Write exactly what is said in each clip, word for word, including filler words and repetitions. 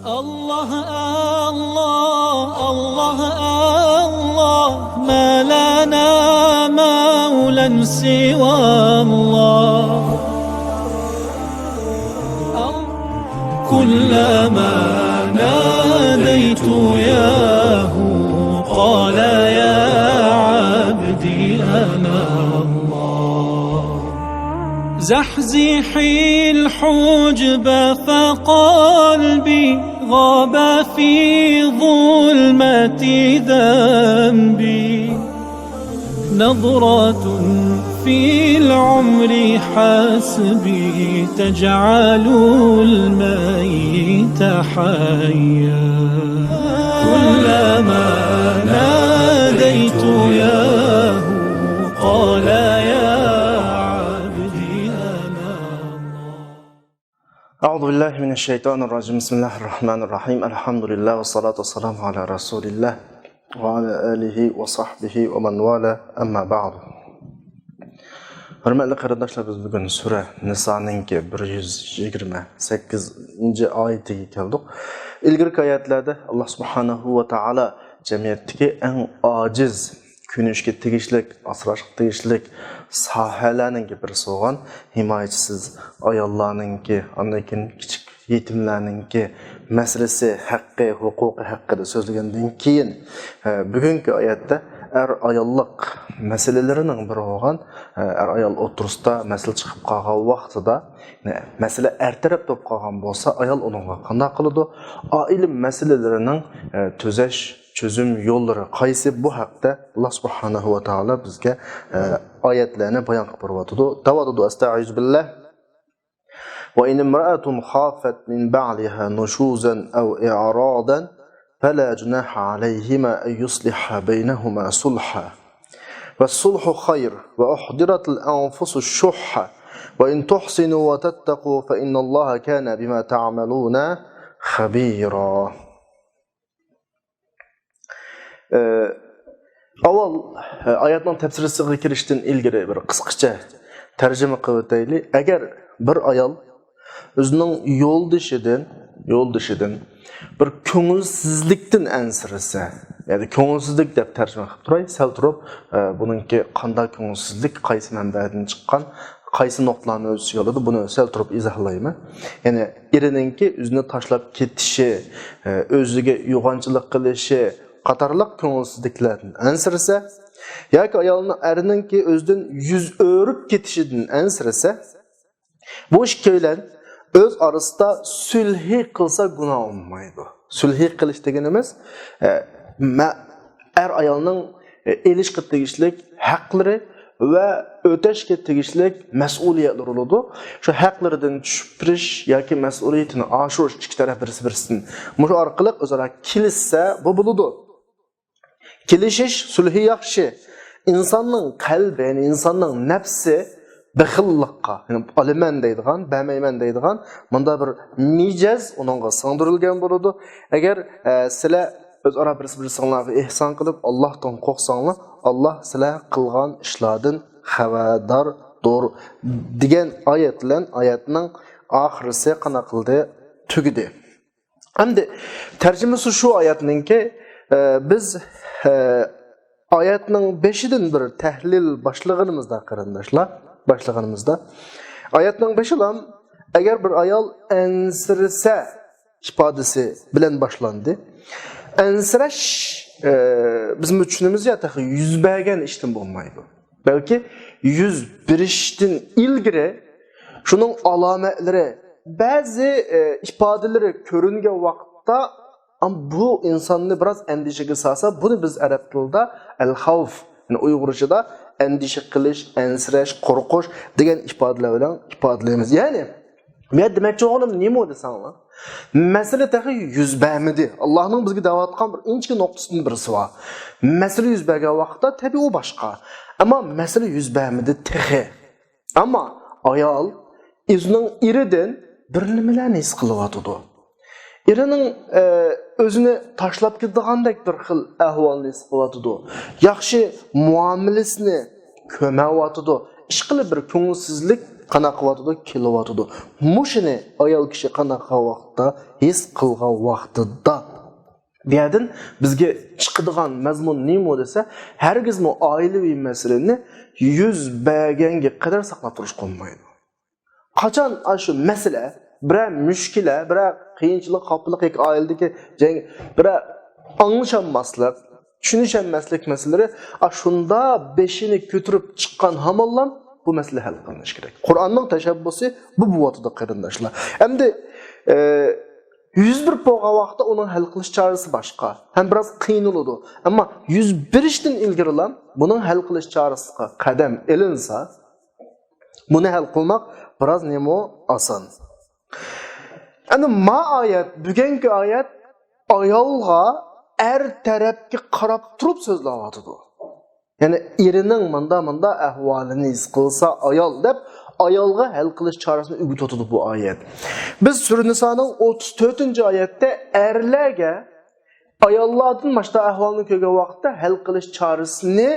الله، الله، الله، الله، ما لنا مولى سوى الله. كلما ناديت ياه قال يا عبدي أنا الله. زحزحي الحجب فقلبي غاب في ظلمة ذنبي. نظرة في العمر حسبي تجعل الميت حيا. كلما ناديت ياه قال يا عبدي أنا الله. أعوذ بالله من الشيطان الرجيم. بسم الله الرحمن الرحيم. الحمد لله والصلاة والسلام على رسول الله وعلى آله وصحبه ومن والاه. أما بعد. ھۆرمەتلىك قېرىنداشلار، بىز بۈگۈن سۈرە نىسانىڭكى بىر يۈز يىگىرمە سەككىزىنچى ئايىتىگە كەلدۇق. ئىلگىرىكى ئايەتلەردە ئاللا سۇبھانەھۇ ۋە تائالا جەمئىيەتتىكى ئەڭ ئاجىز، كۆيۈنۈشكە تېگىشلىك، ئاسراشقا تېگىشلىك ساھەلەرنىڭكى بىرسى بولغان ھىمايىچىسىز ئاياللارنىڭكى، ئاندىن كېيىن كىچىك يېتىملەرنىڭكى مەسىلىسى، ھەققى، ھوقۇقى ھەققىدە سۆزلىگەندىن كېيىن، ئە، بۈگۈنكى ئايەتتە ئەر-ئاياللىق مەسىلىلىرىنىڭ بىرى بولغان، ئە، ئەر-ئايال ئوتتۇرىسىدا مەسىلە چىقىپ قالغان ۋاقتىدا، مەسىلە ئەر تەرەپتە بولۇپ قالغان بولسا، ئايال ئۇنىڭغا قانداق قىلىدۇ؟ ئائىلە مەسىلىلىرىنىڭ، ئە، تۈزەش، چۆزۈم يوللىرى قايسى؟ بۇ ھەقتە ئاللا سۇبھانەھۇ ۋە تائالا بىزگە، ئە، ئايەتلەرنى بايان قىلىپ بېرىۋاتىدۇ. دەۋاتىدۇ، ئەستەئىزۇ بىللاھ. وإن امرأة خافت من بعلها نشوزا أو إعراضا فلا جناح عليهما أن يصلحا بينهما صلحا والصلح خير وأحضرت الأنفس الشح وإن تحسنوا وتتقوا فإن الله كان بما تعملون خبيرا. ئە، ئاۋۋال، ئە، ئايەتنىڭ تەپسىرىسىگە كىرىشتىن ئىلگىرى بىر قىسقىچە تەرجىمە قىلىۋېتەيلى. ئەگەر بىر ئايال ئۆزىنىڭ يولدىشىدىن، يولدىشىدىن بىر كۆڭۈلسىزلىكتىن ئەنسىرىسە، يەنى كۆڭۈلسىزلىك دەپ تەرجىمە قىلىپ تۇراي، سەل تۇرۇپ، ئە، بۇنىڭكى قانداق كۆڭۈلسىزلىك، قايسى مەنبەدىن چىققان، قايسى نۇقتىلارنى ئۆز ئىچىگە ئالىدۇ، بۇنى سەل تۇرۇپ ئىزاھلايمەن. يەنى ئېرىنىڭكى ئۆزىنى تاشلاپ كېتىشى، ئۆزىگە يوغانچىلىق قىلىشى قاتارلىق كۆڭۈلسىزلىكلەردىن ئەنسىرىسە ياكى ئايالنىڭ، ئەرنىڭكى ئۆزىدىن يۈز ئۆرۈپ كېتىشىدىن ئەنسىرىسە، بۇ ئىككىيلەن ئۆز ئارىسىدا سۈلھى قىلسا گۇناھ بولمايدۇ. سۈلھى قىلىش دېگىنىمىز، ئە، مە-، ئەر ئايالنىڭ، ئە، ئېلىشقا تېگىشلىك ھەقلىرى ۋە ئۆتەشكە تېگىشلىك مەسئۇلىيەتلىرى بولىدۇ. شۇ ھەقلىرىدىن چۈشۈپ بېرىش ياكى مەسئۇلىيىتىنى ئاشۇرۇش، ئىككى تەرەپ بىرسى-بىرسىدىن مۇشۇ ئارقىلىق ئۆزئارا كېلىشسە، بۇ بولىدۇ. كېلىشىش، سۈلھى ياخشى. ئىنساننىڭ قەلبى، يەنى ئىنساننىڭ نەپسى بېخىللىققا، يەنى ئالىمەن دەيدىغان، بەرمەيمەن دەيدىغان مۇنداق بىر مىجەز ئۇنىڭغا سىڭدۈرۈلگەن بولىدۇ. ئەگەر، ئە، سىلەر ئۆزئارا بىرسى بىرسىڭلارغا ئېھسان قىلىپ، ئاللاھتىن قورقساڭلار، ئاللاھ سىلەر قىلغان ئىشلاردىن خەۋەرداردۇر، دېگەن ئايەت بىلەن ئايەتنىڭ ئاخىرىسى قانداق قىلدى؟ تۈگىدى. ئەمدى تەرجىمىسى شۇ ئايەتنىڭكى، ئە، بىز، ئە، ئايەتنىڭ بېشىدىن بىر تەھلىل باشلىغىنىمىزدا، قېرىنداشلار، باشلىغىنىمىزدا، ئايەتنىڭ بېشىلام، ئەگەر بىر ئايال ئەنسىرىسە ئىپادىسى بىلەن باشلاندى. ئەنسىرەش، ئە، بىز چۈشىنىمىز يا، تېخى يۈز بەرگەن ئىشتىن بولمايدۇ. بەلكى يۈز بېرىشتىن ئىلگىرى شۇنىڭ ئالامەتلىرى، بەزى، ئە، ئىپادىلىرى كۆرۈنگەن ۋاقىتتا، ئام، بۇ ئىنساننى بىراز ئەندىشىگە سالسا، بۇنى بىز ئەرەب تىلىدا ئەل-خەۋف، يەنى ئۇيغۇرچىدا ئەندىشە قىلىش، ئەنسىرەش، قورقۇش دېگەن ئىپادىلەر بىلەن ئىپادىلەيمىز. يەنى، بۇ يەردە دېمەكچى بولغىنىم نېمە دېسەڭلار؟ مەسىلە تېخى يۈز بەرمىدى. ئاللاھنىڭ بىزگە دەۋاتقان بىر ئىنچىكە نۇقتىسىدىن بىرسى بار. مەسىلە يۈز بەرگەن ۋاقىتتا، تەبىئىي، ئۇ باشقا. ئەمما مەسىلە يۈز بەرمىدى تېخى. ئەمما ئايال ئۆزىنىڭ ئېرىدىن بىر نېمىلەرنى ھېس قىلىۋاتىدۇ. ئېرىنىڭ، ئە، ئۆزىنى تاشلاپ كېتىدىغاندەك بىر خىل ئەھۋالنى ھېس قىلىۋاتىدۇ. ياخشى مۇئامىلىسىنى كۆرمەيۋاتىدۇ. ئىشقىلىپ بىر كۆڭۈلسىزلىك قانداق قىلىۋاتىدۇ؟ كېلىۋاتىدۇ. مۇشۇنى ئايال كىشى قانداق قىلغان ۋاقىتتا؟ ھېس قىلغان ۋاقتىدا. بۇ يەردىن بىزگە چىقىدىغان مەزمۇن نېمە دېسە، ھەرگىزمۇ ئائىلىۋى مەسىلىنى يۈز بەرگەنگە قەدەر ساقلاپ تۇرۇشقا بولمايدۇ. قاچان ئاشۇ مەسىلە، بىرەر مۈشكۈلە، بىرەر قىيىنچىلىق، خاپىلىق ياكى ئائىلىدىكى جەڭ، بىرەر ئاڭلىشالماسلىق، چۈشىنىشەلمەسلىك مەسىلىلىرى ئاشۇنداق بېشىنى كۆتۈرۈپ چىققان ھامانلا بۇ مەسىلە ھەل قىلىنىشى كېرەك. قۇرئاننىڭ تەشەببۇسى بۇ بولۇۋاتىدۇ، قېرىنداشلار. ئەمدى، ئە، يۈز بېرىپ بولغان ۋاقىتتا ئۇنىڭ ھەل قىلىش چارىسى باشقا. ھەم بىراز قىينىلىدۇ. ئەمما يۈز بېرىشتىن ئىلگىرىلا بۇنىڭ ھەل قىلىش چارىسىغا قەدەم ئېلىنسا، بۇنى ھەل قىلماق بىراز نېمە ئاسان. ئەنە ما ئايەت، بۈگۈنكى ئايەت ئايالغا ئەر تەرەپكە قاراپ تۇرۇپ سۆزلەۋاتىدۇ. يەنى ئېرىنىڭ ماندا ماندا ئەھۋالىنى ھېس قىلسا ئايال دەپ، ئايالغا ھەل قىلىش چارىسىنى ئۆگىتىۋاتىدۇ بۇ ئايەت. بىز سۈرە نىسانىڭ ئوتتۇز تۆتىنچى ئايەتتە ئەرلەرگە ئاياللاردىن ماشتا ئەھۋالنى كۆرگەن ۋاقىتتا ھەل قىلىش چارىسىنى،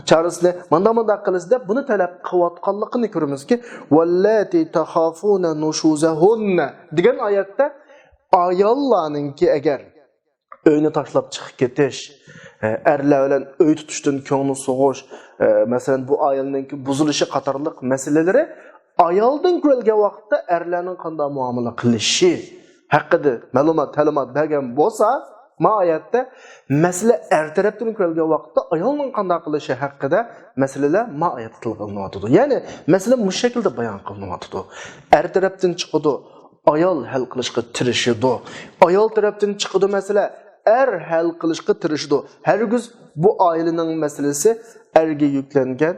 چارىسىنى ماندا ماندا قىلىسىز دەپ بۇنى تەلەپ قىلىۋاتقانلىقىنى كۆرىمىزكى، ۋەللەتى تەخافۇنە نۇشۇزەھۇننە دېگەن ئايەتتە ئاياللارنىڭكى ئەگەر ئۆينى تاشلاپ چىقىپ كېتىش، ئەرلەر بىلەن ئۆي تۇتۇشتىن كۆڭلى سوغۇش، مەسىلەن، بۇ ئائىلىنىڭكى بۇزۇلۇشى قاتارلىق مەسىلىلىرى ئايالدىن كۆرۈلگەن ۋاقىتتا ئەرلەرنىڭ قانداق مۇئامىلە قىلىشى ھەققىدە مەلۇمات، تەلىمات بەرگەن بولسا، ما ئايەتتە مەسىلە ئەر تەرەپتىن كۆرۈلگەن ۋاقىتتا ئايالنىڭ قانداق قىلىشى ھەققىدە مەسىلىلەر ما ئايەتتە تىلغا ئېلىنىۋاتىدۇ. يەنى مەسىلە مۇشۇ شەكىلدە بايان قىلىنىۋاتىدۇ. ئەر تەرەپتىن چىقىدۇ، ئايال ھەل قىلىشقا تىرىشىدۇ. ئايال تەرەپتىن چىقىدۇ مەسىلە، ئەر ھەل قىلىشقا تىرىشىدۇ. ھەرگىز بۇ ئائىلىنىڭ مەسىلىسى ئەرگە يۈكلەنگەن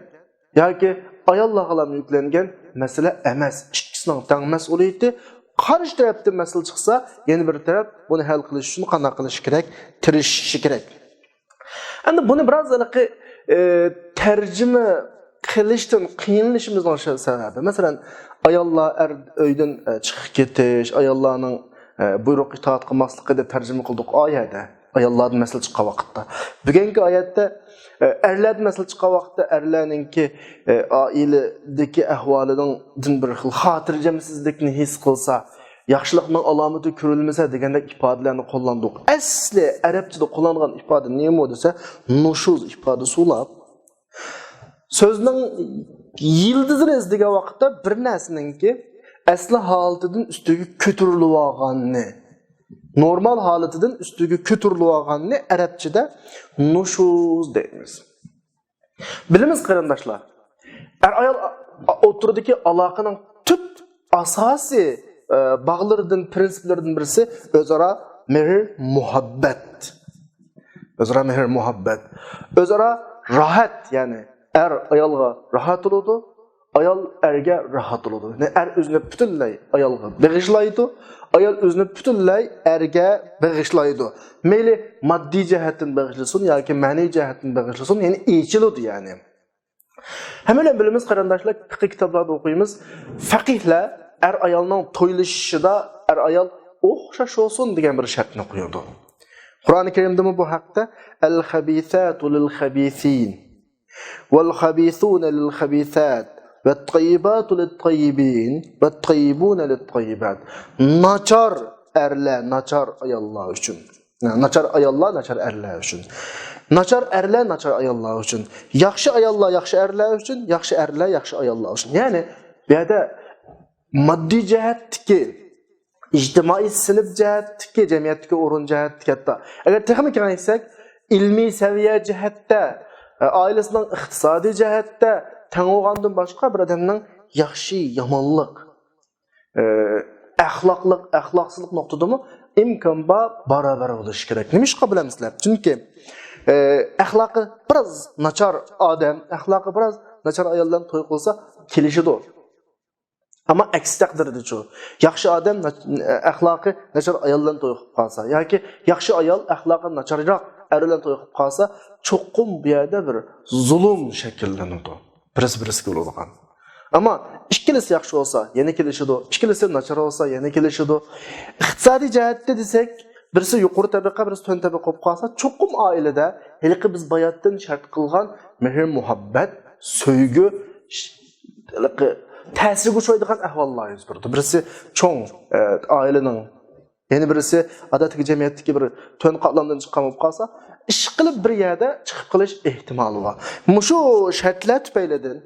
ياكى ئاياللارغىلا يۈكلەنگەن مەسىلە ئەمەس. ئىككىسىنىڭ تەڭ مەسئۇلىيىتى. قارشى تەرەپتىن مەسىلە چىقسا، يەنە بىر تەرەپ بۇنى ھەل قىلىش ئۈچۈن قانداق قىلىشى كېرەك؟ تىرىشىشى كېرەك. ئەمدى بۇنى بىراز ھېلىقى، ئى، تەرجىمە قىلىشتىن قىينىلىشىمىزنىڭ شۇ سەۋەبى. مەسىلەن، ئاياللار ئەر ئۆيدىن، ئە، چىقىپ كېتىش، ئاياللارنىڭ، ئە، بۇيرۇق ئىتائەت قىلماسلىقى دەپ تەرجىمە قىلدۇق ئايەتتە. ئاياللاردىن مەسىلە چىققان ۋاقىتتا. بۈگۈنكى ئايەتتە، ئە، ئەرلەردىن مەسىلە چىققان ۋاقىتتا ئەرلەرنىڭكى، ئە، ئائىلىدىكى ئەھۋالىدىن بىر خىل خاتىرجەمسىزلىكنى ھېس قىلسا، ياخشىلىقنىڭ ئالامىتى كۆرۈلمىسە دېگەندەك ئىپادىلەرنى قوللاندۇق. ئەسلى ئەرەبچىدە قوللانغان ئىپادە نېمە دېسە، نۇشۇز ئىپادىسى بولۇپ، سۆزنىڭ يىلتىزىنى ئىزدىگەن ۋاقىتتا بىر نەرسىنىڭكى ئەسلى ھالىتىدىن ئۈستىگە كۆتۈرۈلۈۋالغاننى، نورمال ھالىتىدىن ئۈستىگە كۆتۈرۈلۈۋالغاننى ئەرەبچىدە نۇشۇز دەيمىز. بىلىمىز، قېرىنداشلار، ئەر-ئايال ئوتتۇرىدىكى ئالاقىنىڭ تۈپ ئاساسىي، ئە، باغلىرىدىن، پىرىنسىپلىرىدىن بىرسى ئۆزئارا مېھىر-مۇھەببەت. ئۆزئارا مېھىر-مۇھەببەت. ئۆزئارا راھەت، يەنى ئەر ئايالغا راھەت بولىدۇ، ئايال ئەرگە راھەت بولىدۇ. يەنى ئەر ئۆزىنى پۈتۈنلەي ئايالغا بېغىشلايدۇ، ئايال ئۆزىنى پۈتۈنلەي ئەرگە بېغىشلايدۇ. مەيلى ماددىي جەھەتتىن بېغىشلىسۇن ياكى مەنىۋى جەھەتتىن بېغىشلىسۇن، يەنى ئېچىلىدۇ يەنى. ھەممەيلەن بىلىمىز، قېرىنداشلار، پىقىھ كىتابلاردا ئوقۇيمىز، فەقىھلەر ئەر-ئايالنىڭ تويلىشىشىدا ئەر-ئايال ئوخشاش بولسۇن دېگەن بىر شەرتنى قويىدۇ. قۇرئانى كەرىمدىمۇ بۇ ھەقتە، الخبيثات للخبيثين والخبيثون للخبيثات والطيبات للطيبين والطيبون للطيبات. ناچار ئەرلەر ناچار ئاياللار ئۈچۈن. ناچار ئاياللار ناچار ئەرلەر ئۈچۈن. ناچار ئەرلەر ناچار ئاياللار ئۈچۈن. ياخشى ئاياللار ياخشى ئەرلەر ئۈچۈن، ياخشى ئەرلەر ياخشى ئاياللار ئۈچۈن. يەنى بۇ يەردە ماددىي جەھەتتىكى، ئىجتىمائىي سىنىپ جەھەتتىكى، جەمئىيەتتىكى ئورۇن جەھەتتىكى ھەتتا. ئەگەر تېخىمۇ كېڭەيتسەك، ئىلمىي سەۋىيە جەھەتتە، ئائىلىسىنىڭ ئىقتىسادىي جەھەتتە تەڭ بولغاندىن باشقا بىر ئادەمنىڭ ياخشى، يامانلىق، ئە، ئەخلاقلىق، ئەخلاقسىزلىق نۇقتىدىمۇ ئىمكان بار، باراۋەر بولۇشى كېرەك. نېمىشقا بىلەمسىلەر؟ چۈنكى، ئە، ئەخلاقى بىراز ناچار ئادەم، ئەخلاقى بىراز ناچار ئايال بىلەن توي قىلسا كېلىشىدۇ. ئەمما ئەكسى تەقدىردىچۇ؟ ياخشى ئادەم ناچ-، ئەخلاقى ناچار ئايال بىلەن توي قىلىپ قالسا ياكى ياخشى ئايال ئەخلاقى ناچارراق ئەر بىلەن توي قىلىپ قالسا، چوقۇم بۇ يەردە بىر زۇلۇم شەكىللىنىدۇ. بىرسى بىرسىگە بولىدىغان. ئەمما ئىككىلىسى ياخشى بولسا، يەنە كېلىشىدۇ. ئىككىلىسى ناچار بولسا، يەنە كېلىشىدۇ. ئىقتىسادىي جەھەتتە دېسەك، بىرسى يۇقىرى تەبىقە، بىرسى تۆۋەن تەبىقە بولۇپ قالسا، چوقۇم ئائىلىدە ھېلىقى بىز باياتتىن شەرت قىلغان مېھىر-مۇھەببەت، سۆيگۈ، ش-، ھېلىقى تەسىرگە ئۇچرايدىغان ئەھۋاللار يۈز بېرىدۇ. بىرسى چوڭ، ئە، ئائىلىنىڭ، يەنە بىرسى ئادەتتىكى جەمئىيەتتىكى بىر تۆۋەن قاتلامدىن چىققان بولۇپ قالسا، ئىشقىلىپ بىر يەردە چىقىپ قېلىش ئېھتىمالى بار. مۇشۇ شەرتلەر تۈپەيلىدىن،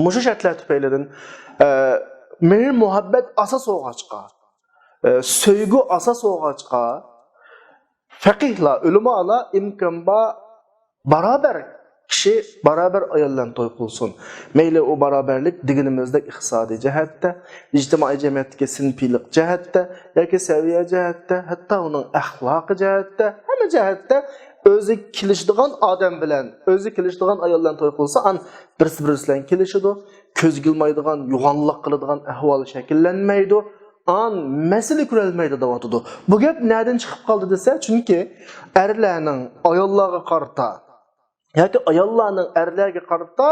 مۇشۇ شەرتلەر تۈپەيلىدىن، ئە، مېھىر-مۇھەببەت ئاساس بولغاچقا، ئە، سۆيگۈ ئاساس بولغاچقا، فەقىھلار، ئۆلىمالار ئىمكان بار، بارابەر كىشى بارابەر ئايال بىلەن توي قىلسۇن. مەيلى ئۇ بارابەرلىك دېگىنىمىزدەك ئىقتىسادىي جەھەتتە، ئىجتىمائىي جەمئىيەتتىكى سىنىپىيلىق جەھەتتە ياكى سەۋىيە جەھەتتە، ھەتتا ئۇنىڭ ئەخلاقى جەھەتتە، ھەممە جەھەتتە ئۆزىگە كېلىشىدىغان ئادەم بىلەن، ئۆزىگە كېلىشىدىغان ئايال بىلەن توي قىلسا، ئان بىرسى بىرسى بىلەن كېلىشىدۇ، كۆزگە ئىلمايدىغان، يوغانلىق قىلىدىغان ئەھۋال شەكىللەنمەيدۇ، ئان مەسىلە كۆرەلمەيدۇ دەۋاتىدۇ. بۇ گەپ نەدىن چىقىپ قالدى دېسە، چۈنكى ئەرلەرنىڭ ئاياللارغا قارىتا ياكى ئاياللارنىڭ ئەرلەرگە قارىتا،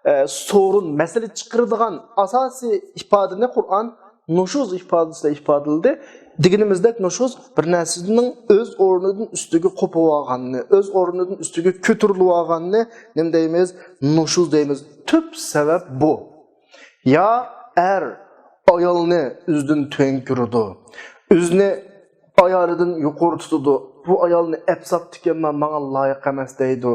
ئە، سورۇن، مەسىلە چىقىرىدىغان ئاساسىي ئىپادىنى قۇرئان نۇشۇز ئىپادىسى بىلەن ئىپادىلىدى. دېگىنىمىزدەك، نۇشۇز بىر نەرسىنىڭ ئۆز ئورنىدىن ئۈستىگە قوپۇۋالغاننى، ئۆز ئورنىدىن ئۈستىگە كۆتۈرۈلۈۋالغاننى نېمە دەيمىز؟ نۇشۇز دەيمىز. تۈپ سەۋەب بۇ. يا ئەر ئايالنى ئۆزىدىن تۆۋەن كۆرىدۇ، ئۆزىنى ئايالىدىن يۇقىرى تۇتىدۇ. بۇ ئايالنى ئەپ ساپتىكەنمەن، ماڭا لايىق ئەمەس دەيدۇ.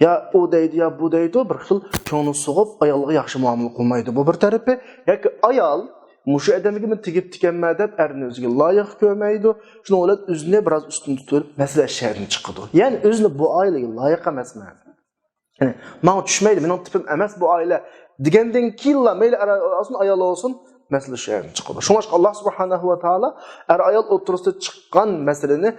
يا ئۇ دەيدۇ، يا بۇ دەيدۇ، بىر خىل كۆڭلى سوغۇپ، ئايالغا ياخشى مۇئامىلە قىلمايدۇ. بۇ بىر تەرىپى. ياكى ئايال مۇشۇ ئادەمگىمۇ تېگىپتىكەنمەن دەپ ئەرنى ئۆزىگە لايىق كۆرمەيدۇ. شۇنىڭ بىلەن ئۆزىنى بىراز ئۈستۈن تۇتۇپ، مەسىلە شەرتىنى چىقىدۇ. يەنى ئۆزىنى بۇ ئائىلىگە لايىق ئەمەسمەن. يەنى، ماڭا چۈشمەيدۇ، مېنىڭ تىپىم ئەمەس بۇ ئائىلە دېگەندىن كېيىنلا، مەيلى ئەر ئالسۇن، ئايال ئالسۇن، مەسىلە شۇ يەردىن چىقىدۇ. شۇڭلاشقا ئاللا سۇبھانەھۇ ۋە تائالا ئەر ئايال ئوتتۇرىسىدا چىققان مەسىلىنى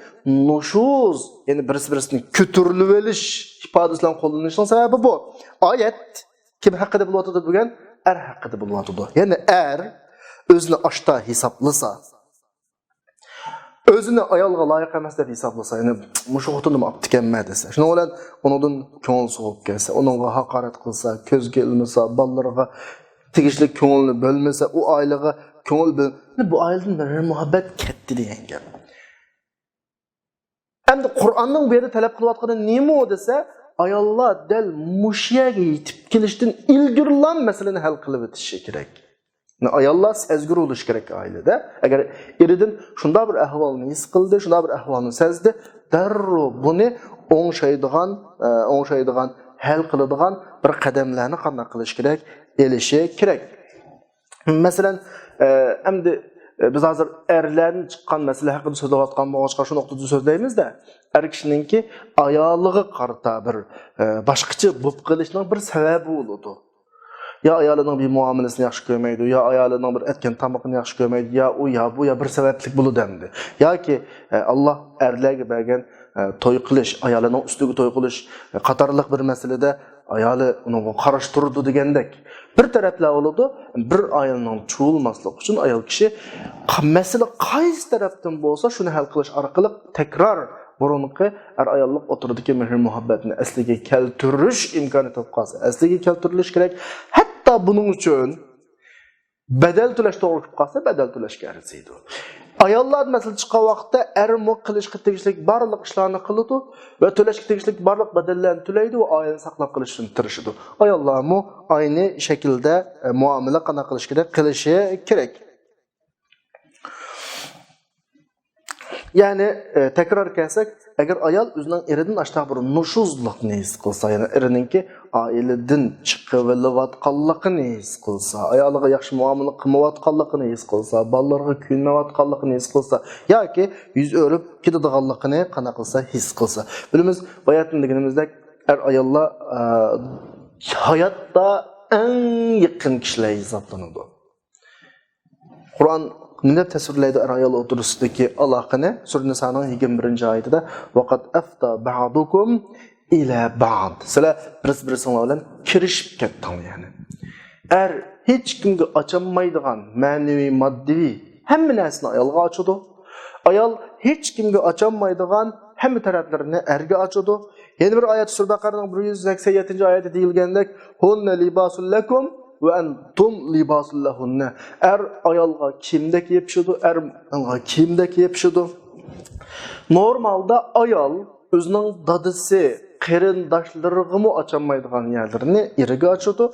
نۇشۇز، يەنى بىرسى بىرسىنى كۆتۈرۈلۈۋېلىش ئىپادىسى بىلەن قوللىنىشنىڭ سەۋەبى بۇ. ئايەت كىم ھەققىدە بولۇۋاتىدۇ بۈگۈن؟ ئەر ھەققىدە بولۇۋاتىدۇ. يەنى ئەر ئۆزىنى ئاشتا ھېسابلىسا، ئۆزىنى ئايالغا لايىق ئەمەس دەپ ھېسابلىسا، يەنى مۇشۇ خوتۇننىمۇ ئاپتىكەنمەن دېسە، شۇنىڭ بىلەن ئۇنىڭدىن كۆڭۈل سوغۇپ كەتسە، ئۇنىڭغا ھاقارەت قىلسا، كۆزگە ئىلمىسا، بالىلىرىغا تېگىشلىك كۆڭۈلنى بۆلمىسە، ئۇ ئائىلىگە كۆڭۈل بۆل-، بۇ ئائىلىدىن مېھىر-مۇھەببەت كەتتى دېگەن گەپ. ئەمدى قۇرئاننىڭ بۇ يەردە تەلەپ قىلىۋاتقىنى نېمە دېسە، ئاياللار دەل مۇشۇ يەرگە يېتىپ كېلىشتىن ئىلگىرىلا مەسىلىنى ھەل قىلىۋېتىشى كېرەك. ئاياللار سەزگۈر بولۇشى كېرەك ئائىلىدە. ئەگەر ئېرىدىن شۇنداق بىر ئەھۋالنى ھېس قىلدى، شۇنداق بىر ئەھۋالنى سەزدى، دەررۇ بۇنى ئوڭشايدىغان، ئە، ئوڭشايدىغان، ھەل قىلىدىغان بىر قەدەملەرنى قانداق قىلىش كېرەك؟ ئېلىشى كېرەك. مەسىلەن، ئە، ئەمدى، ئە، بىز ھازىر ئەرلەردىن چىققان مەسىلە ھەققىدە سۆزلەۋاتقان بولغاچقا، شۇ نۇقتىدىن سۆزلەيمىز-دە، ئەر كىشىنىڭكى ئايالىغا قارىتا بىر، ئە، باشقىچە بولۇپ قېلىشنىڭ بىر سەۋەبى بولىدۇ. يا ئايالىنىڭ بىر مۇئامىلىسىنى ياخشى كۆرمەيدۇ، يا ئايالىنىڭ بىر ئەتكەن تامىقىنى ياخشى كۆرمەيدۇ، يا ئۇ، يا بۇ، يا بىر سەۋەبلىك بولىدۇ ئەمدى. ياكى، ئە، ئاللا ئەرلەرگە بەرگەن، ئە، توي قىلىش، ئايالىنىڭ ئۈستىگە توي قىلىش، ئە، قاتارلىق بىر مەسىلىدە ئايالى ئۇنىڭغا قارشى تۇرىدۇ دېگەندەك. بىر تەرەپلەر بولىدۇ، بىر ئائىلىنىڭ چۇۋۇلماسلىقى ئۈچۈن ئايال كىشى ق-، مەسىلە قايسى تەرەپتىن بولسا، شۇنى ھەل قىلىش ئارقىلىق تەكرار بۇرۇنقى ئەر-ئاياللىق ئوتتۇرىدىكى مېھىر-مۇھەببەتنى ئەسلىگە كەلتۈرۈش ئىمكانى تاپقانسا، ئەسلىگە كەلتۈرۈلۈشى كېرەك. ھەتتا بۇنىڭ ئۈچۈن بەدەل تۆلەش توغرا كېلىپ قالسا، بەدەل تۆلەشكە ئەرزىيدۇ. ئاياللار مەسىلە چىققان ۋاقىتتا ئەرمۇ قىلىشقا تېگىشلىك بارلىق ئىشلارنى قىلىدۇ ۋە تۆلەشكە تېگىشلىك بارلىق بەدەللەرنى تۆلەيدۇ ۋە ئائىلىنى ساقلاپ قېلىش ئۈچۈن تىرىشىدۇ. ئاياللارمۇ ئاينى شەكىلدە، ئە، مۇئامىلە قانداق قىلىش كېرەك؟ قىلىشى كېرەك. يەنى، ئە، تەكرار كەلسەك، ئەگەر ئايال ئۆزىنىڭ ئېرىدىن ئاشتاق بىر نۇشۇزلۇقنى ھېس قىلسا، يەنى ئېرىنىڭكى ئائىلىدىن چىقىۋېلىۋاتقانلىقىنى ھېس قىلسا، ئايالىغا ياخشى مۇئامىلە قىلمايۋاتقانلىقىنى ھېس قىلسا، بالىلىرىغا كۆيۈنمەيۋاتقانلىقىنى ھېس قىلسا ياكى يۈز ئۆرۈپ كېتىدىغانلىقىنى قانداق قىلسا ھېس قىلسا. بىلىمىز، باياتىن دېگىنىمىزدەك، ئەر-ئاياللار، ئە، ھاياتتا ئەڭ يېقىن كىشىلەر ھېسابلىنىدۇ. قۇرئان نېمە دەپ تەسۋىرلەيدۇ ئەر-ئايال ئوتتۇرىسىدىكى ئالاقىنى؟ سۈرە نىسانىڭ يىگىرمە بىرىنچى ئايىتىدە، «ۋەقەد ئەفدە بەئدۇكۇم ئىلە بەئد.» سىلەر بىرسى-بىرسىڭلار بىلەن كىرىشىپ كەتتىڭلار، يەنى. ئەر ھېچ كىمگە ئاچالمايدىغان مەنىۋى، ماددىي ھەممە نەرسىنى ئايالغا ئاچىدۇ. ئايال ھېچ كىمگە ئاچالمايدىغان ھەممە تەرەپلىرىنى ئەرگە ئاچىدۇ. يەنە بىر ئايەت، سۈرە بەقەرەنىڭ بىر يۈز سەكسەن يەتتىنچى ئايەتىدە دېيىلگەندەك، «ھۇننە لىباسۇن لەكۇم ۋە ئەنتۇم لىباسۇن لەھۇننە.» ئەر ئايالغا كىيىمدەك يېپىشىدۇ، ئەر ئايالغا كىيىمدەك يېپىشىدۇ. نورمالدا ئايال ئۆزىنىڭ دادىسى، قېرىنداشلىرىغىمۇ ئاچالمايدىغان يەرلىرىنى ئېرىگە ئاچىدۇ.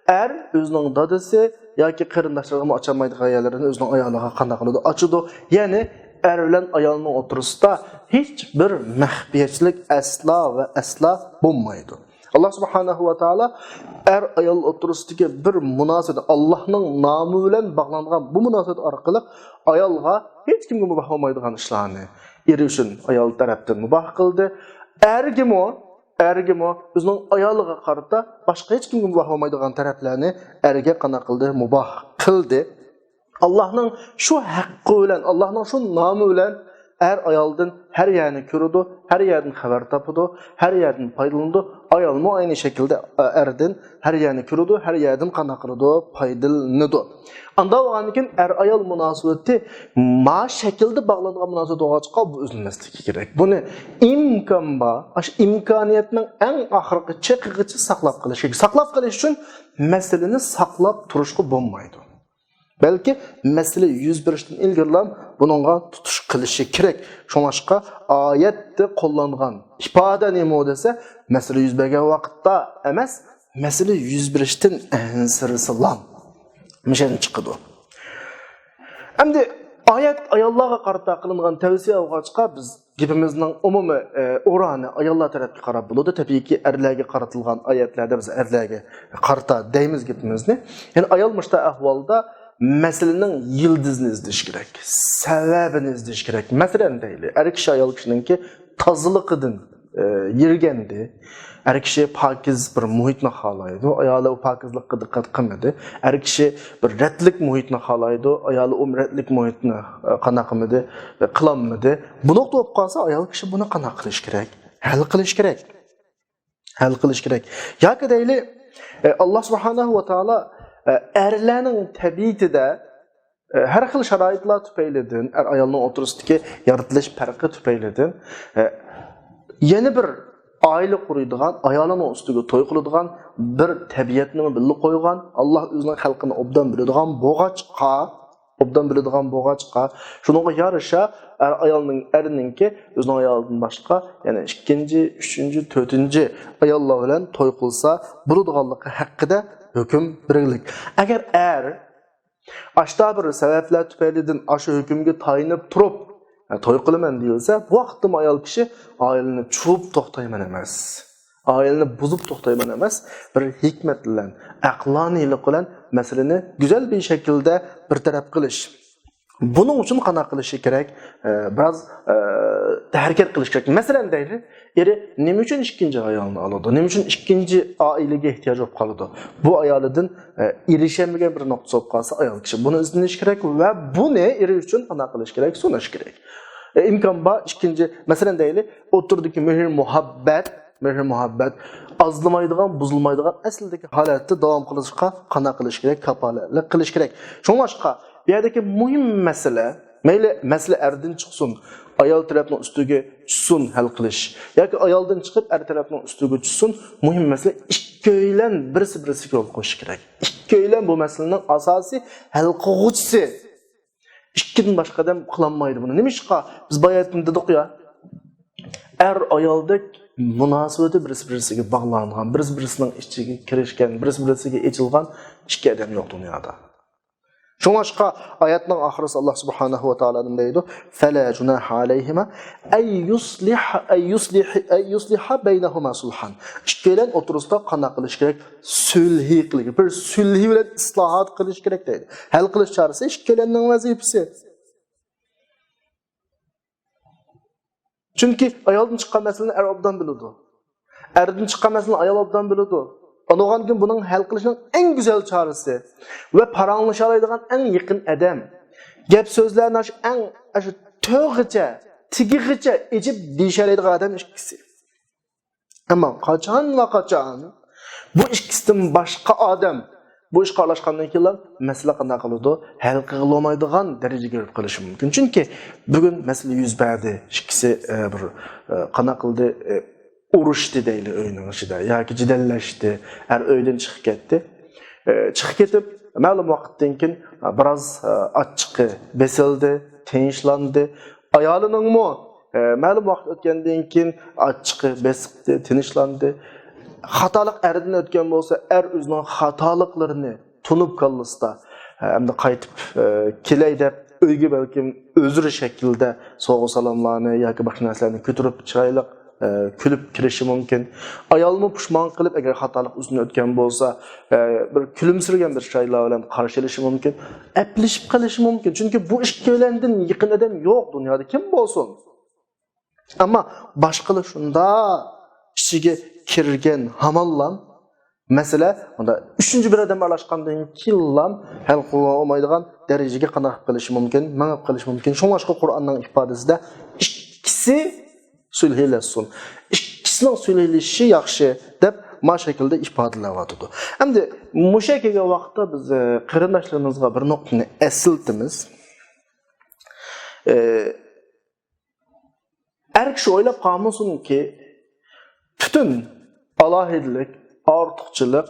ئەر ئۆزىنىڭ دادىسى ياكى قېرىنداشلىرىغىمۇ ئاچالمايدىغان يەرلىرىنى ئۆزىنىڭ ئايالىغا قانداق قىلىدۇ؟ ئاچىدۇ. يەنى ئەر بىلەن ئايالنىڭ ئوتتۇرىسىدا ھېچ بىر مەخپىيەتچىلىك ئەسلا ۋە ئەسلا بولمايدۇ. ئاللا سۇبھانەھۇ ۋە تائالا ئەر ئايال ئوتتۇرىسىدىكى بىر مۇناسىۋەت، ئاللانىڭ نامى بىلەن باغلانغان بۇ مۇناسىۋەت ئارقىلىق ئايالغا ھېچ كىمگە مۇباھ بولمايدىغان ئىشلارنى ئېرى ئۈچۈن ئايال تەرەپتىن مۇباھ قىلدى. ئەرگىمۇ، ئەرگىمۇ ئۆزىنىڭ ئايالىغا قارىتا باشقا ھېچ كىمگە مۇباھ بولمايدىغان تەرەپلەرنى ئەرگە قانداق قىلدى؟ مۇباھ قىلدى. ئاللانىڭ شۇ ھەققى بىلەن، ئاللانىڭ شۇ نامى بىلەن ئەر ئايالدىن ھەر يەرنى كۆرىدۇ، ھەر يەردىن خەۋەر تاپىدۇ، ھەر يەردىن پايدىلىنىدۇ. ئايالمۇ ئەينى شەكىلدە، ئە، ئەردىن ھەر يەرنى كۆرىدۇ، ھەر يەردىن قانداق قىلىدۇ؟ پايدىلىنىدۇ. ئاندا بولغاندىن كېيىن ئەر ئايال مۇناسىۋىتى ما شەكىلدە باغلانغان مۇناسىۋەت بولغاچقا، بۇ ئۈزۈلمەسلىكى كېرەك. بۇنى ئىمكان بار، ئاشۇ ئىمكانىيەتنىڭ ئەڭ ئاخىرقى چېكىغىچە ساقلاپ قېلىش كېرەك. ساقلاپ قېلىش ئۈچۈن مەسىلىنى ساقلاپ تۇرۇشقا بولمايدۇ. بەلكى مەسىلە يۈز بېرىشتىن ئىلگىرىلا بۇنىڭغا تۇتۇش قىلىشى كېرەك. شۇڭلاشقا ئايەتتە قوللانغان ئىپادە نېمە دېسە، مەسىلە يۈز بەرگەن ۋاقىتتا ئەمەس، مەسىلە يۈز بېرىشتىن ئەنسىرىسىلا مىشەن چىقىدۇ. ئەمدى ئايەت ئاياللارغا قارىتا قىلىنغان تەۋسىيە بولغاچقا، بىز گېپىمىزنىڭ ئومۇمىي، ئە، ئورانى ئاياللار تەرەپكە قاراپ بولىدۇ. تەبىئىيكى، ئەرلەرگە قارىتىلغان ئايەتلەردە بىز ئەرلەرگە قارىتا دەيمىز گېپىمىزنى. يەنى ئايال مۇشۇنداق ئەھۋالدا مەسىلىنىڭ يىلتىزىنى ئىزدىشى كېرەك، سەۋەبىنى ئىزدىشى كېرەك. مەسىلەن دەيلى، ئەر كىشى ئايال كىشىنىڭكى تازىلىقىدىن، ئە، يىرگەندى. ئەر كىشى پاكىز بىر مۇھىتنى خالايدۇ، ئايالى ئۇ پاكىزلىققا دىققەت قىلمىدى. ئەر كىشى بىر رەتلىك مۇھىتنى خالايدۇ، ئايالى ئۇ رەتلىك مۇھىتنى، ئە، قانداق قىلمىدى، قىلالمىدى. بۇ نۇقتا بولۇپ قالسا، ئايال كىشى بۇنى قانداق قىلىش كېرەك؟ ھەل قىلىش كېرەك. ھەل قىلىش كېرەك. ياكى دەيلى، ئە، ئاللا سۇبھانەھۇ ۋە تائالا، ئە، ئەرلەرنىڭ تەبىئىتىدە، ئە، ھەر خىل شارائىتلار تۈپەيلىدىن، ئەر ئايالنىڭ ئوتتۇرىسىدىكى يارىتىلىش پەرقى تۈپەيلىدىن، ئە، يەنە بىر ئائىلە قۇرىدىغان، ئايالىنىڭ ئۈستىگە توي قىلىدىغان بىر تەبىئەتنىمۇ بىللە قويغان، ئاللا ئۆزىنىڭ خەلقىنى ئوبدان بىلىدىغان بولغاچقا، ئوبدان بىلىدىغان بولغاچقا، شۇنىڭغا يارىشا ئەر ئايالنىڭ، ئەرنىڭكى ئۆزىنىڭ ئايالىدىن باشقا يەنە ئىككىنچى، ئۈچىنچى، تۆتىنچى ئاياللار بىلەن توي قىلسا بولىدىغانلىقى ھەققىدە ھۆكۈم بېرىلگەن. ئەگەر ئەر ئاشتا بىر سەۋەبلەر تۈپەيلىدىن ئاشۇ ھۆكۈمگە تايىنىپ تۇرۇپ، توي قىلىمەن دېيىلسە، بۇ ۋاقىتتىمۇ ئايال كىشى ئائىلىنى چۇۋۇپ توختايمەن ئەمەس. ئائىلىنى بۇزۇپ توختايمەن ئەمەس، بىر ھېكمەت بىلەن، ئەقلانىيلىق بىلەن مەسىلىنى گۈزەل بىر شەكىلدە بىر تەرەپ قىلىش. بۇنىڭ ئۈچۈن قانداق قىلىشى كېرەك؟ ئە، بىراز، ئە، ھەرىكەت قىلىش كېرەك. مەسىلەن، دەيلى، ئېرى نېمە ئۈچۈن ئىككىنچى ئايالنى ئالىدۇ؟ نېمە ئۈچۈن ئىككىنچى ئائىلىگە ئېھتىياج بولۇپ قالىدۇ؟ بۇ ئايالىدىن، ئە، ئېرىشەلمىگەن بىر نۇقتىسى بولۇپ قالسا، ئايال كىشى بۇنى ئىزدىنىش كېرەك ۋە بۇنى ئېرى ئۈچۈن قانداق قىلىش كېرەك؟ سۇنۇش كېرەك. ئە، ئىمكان بار، ئىككىنچى، مەسىلەن، دەيلى، ئوتتۇرىدىكى مېھىر مۇھەببەت، مېھىر مۇھەببەت ئازلىمايدىغان، بۇزۇلمايدىغان ئەسلىدىكى ھالەتتە داۋام قىلىشقا قانداق قىلىش كېرەك؟ كاپالەتلىك قىلىش كېرەك. شۇڭلاشقا، بۇ يەردىكى مۇھىم مەسىلە، مەيلى مەسىلە ئەردىن چىقسۇن، ئايال تەرەپنىڭ ئۈستىگە چۈشسۇن ھەل قىلىش، ياكى ئايالدىن چىقىپ ئەر تەرەپنىڭ ئۈستىگە چۈشسۇن، مۇھىم مەسىلە ئىككىيلەن بىرسى بىرسىگە يول قويۇشى كېرەك. ئىككىيلەن بۇ مەسىلىنىڭ ئاساسىي ھەل قىلغۇچىسى. ئىككىدىن باشقا ئادەم قىلالمايدۇ بۇنى. نېمىشقا؟ بىز باياتىن دېدۇق يا، ئەر ئايالدەك مۇناسىۋىتى بىرسى بىرسىگە باغلانغان، بىرسى بىرسىنىڭ ئىچىگە كىرىشكەن، بىرسى بىرسىگە ئېچىلغان ئىككى ئادەم يوق دۇنيادا. شۇڭلاشقا ئايەتنىڭ ئاخىرىسى ئاللا سۇبھانەھۇ ۋە تائالا نېمە دەيدۇ؟ فلا جناح عليهما أن يصلح، أن يصلح، أن يصلح بينهما صلحا. ئىككىيلەن ئوتتۇرىسىدا قانداق قىلىش كېرەك؟ سۈلھى قىلىش، بىر سۈلھى بىلەن ئىسلاھات قىلىش كېرەك دەيدۇ. ھەل قىلىش چارىسى ئىككىيلەننىڭ ۋەزىپىسى. چۈنكى ئايالدىن چىققان مەسىلىنى ئەر ئوبدان بىلىدۇ. ئەردىن چىققان مەسىلىنى ئايال ئوبدان بىلىدۇ. ئۇنىڭدىن كېيىن بۇنىڭ ھەل قىلىشنىڭ ئەڭ گۈزەل چارىسى ۋە پاراڭلىشالايدىغان ئەڭ يېقىن ئادەم، گەپ سۆزلەرنى ئاشۇ ئەڭ، ئاشۇ تۆغىچە، تېگىغىچە ئېچىپ دېيىشەلەيدىغان ئادەم ئىككىسى. ئەمما قاچان ۋە قاچان بۇ ئىككىسىدىن باشقا ئادەم بۇ ئىشقا ئارىلاشقاندىن كېيىنلا مەسىلە قانداق قىلىدۇ؟ ھەل قىلغىلى بولمايدىغان دەرىجىگە كېلىپ قېلىشى مۇمكىن. چۈنكى بۈگۈن مەسىلە يۈز بەردى. ئىككىسى، ئە، بىر، ئە، قانداق قىلدى؟ ئە، ئۇرۇشتى دەيلى ئۆينىڭ ئىچىدە ياكى جېدەللەشتى. ئەر ئۆيدىن چىقىپ كەتتى. ئە، چىقىپ كېتىپ مەلۇم ۋاقىتتىن كېيىن، ئە، بىراز، ئە، ئاچچىقى بېسىلدى، تىنچلاندى. ئايالىنىڭمۇ، ئە، مەلۇم ۋاقىت ئۆتكەندىن كېيىن ئاچچىقى بېسىقتى، تىنچلاندى. خاتالىق ئەردىن ئۆتكەن بولسا، ئەر ئۆزىنىڭ خاتالىقلىرىنى تونۇپ كاللىسىدا، ئەمدى قايتىپ، ئە، كېلەي دەپ ئۆيگە بەلكىم ئۆزرە شەكىلدە سوۋغا-سالاملارنى ياكى باشقا نەرسىلەرنى كۆتۈرۈپ چىرايلىق، ئە، كۈلۈپ كىرىشى مۇمكىن. ئايالمۇ پۇشمان قىلىپ، ئەگەر خاتالىق ئۈستىدىن ئۆتكەن بولسا، ئە، بىر كۈلۈمسىرىگەن بىر چىرايلار بىلەن قارشى ئېلىشى مۇمكىن. ئەپلىشىپ قېلىشى مۇمكىن. چۈنكى بۇ ئىككىيلەندىن يېقىن ئادەم يوق دۇنيادا، كىم بولسۇن. ئەمما باشقىلار شۇنداق ئىچىگە كىرگەن ھامانلام، مەسىلە، ئۇندا ئۈچىنچى بىر ئادەم ئارىلاشقاندىن كېيىنلام ھەل قىلغىلى بولمايدىغان دەرىجىگە قانداق قىلىشى مۇمكىن، مېڭىپ قېلىشى مۇمكىن. شۇڭلاشقا قۇرئاننىڭ ئىپادىسىدە ئىككىسى سۈلھىلەشسۇن، ئىككىسىنىڭ سۈلھىلىشىشى ياخشى دەپ ما شەكىلدە ئىپادىلەۋاتىدۇ. ئەمدى مۇشۇ كەلگەن ۋاقىتتا بىز، ئە، قېرىنداشلىرىمىزغا بىر نۇقتىنى ئەسلىتىمىز. ئە، ئەر كىشى ئويلاپ قالمىسۇنكى، پۈتۈن ئالاھىدىلىك، ئارتۇقچىلىق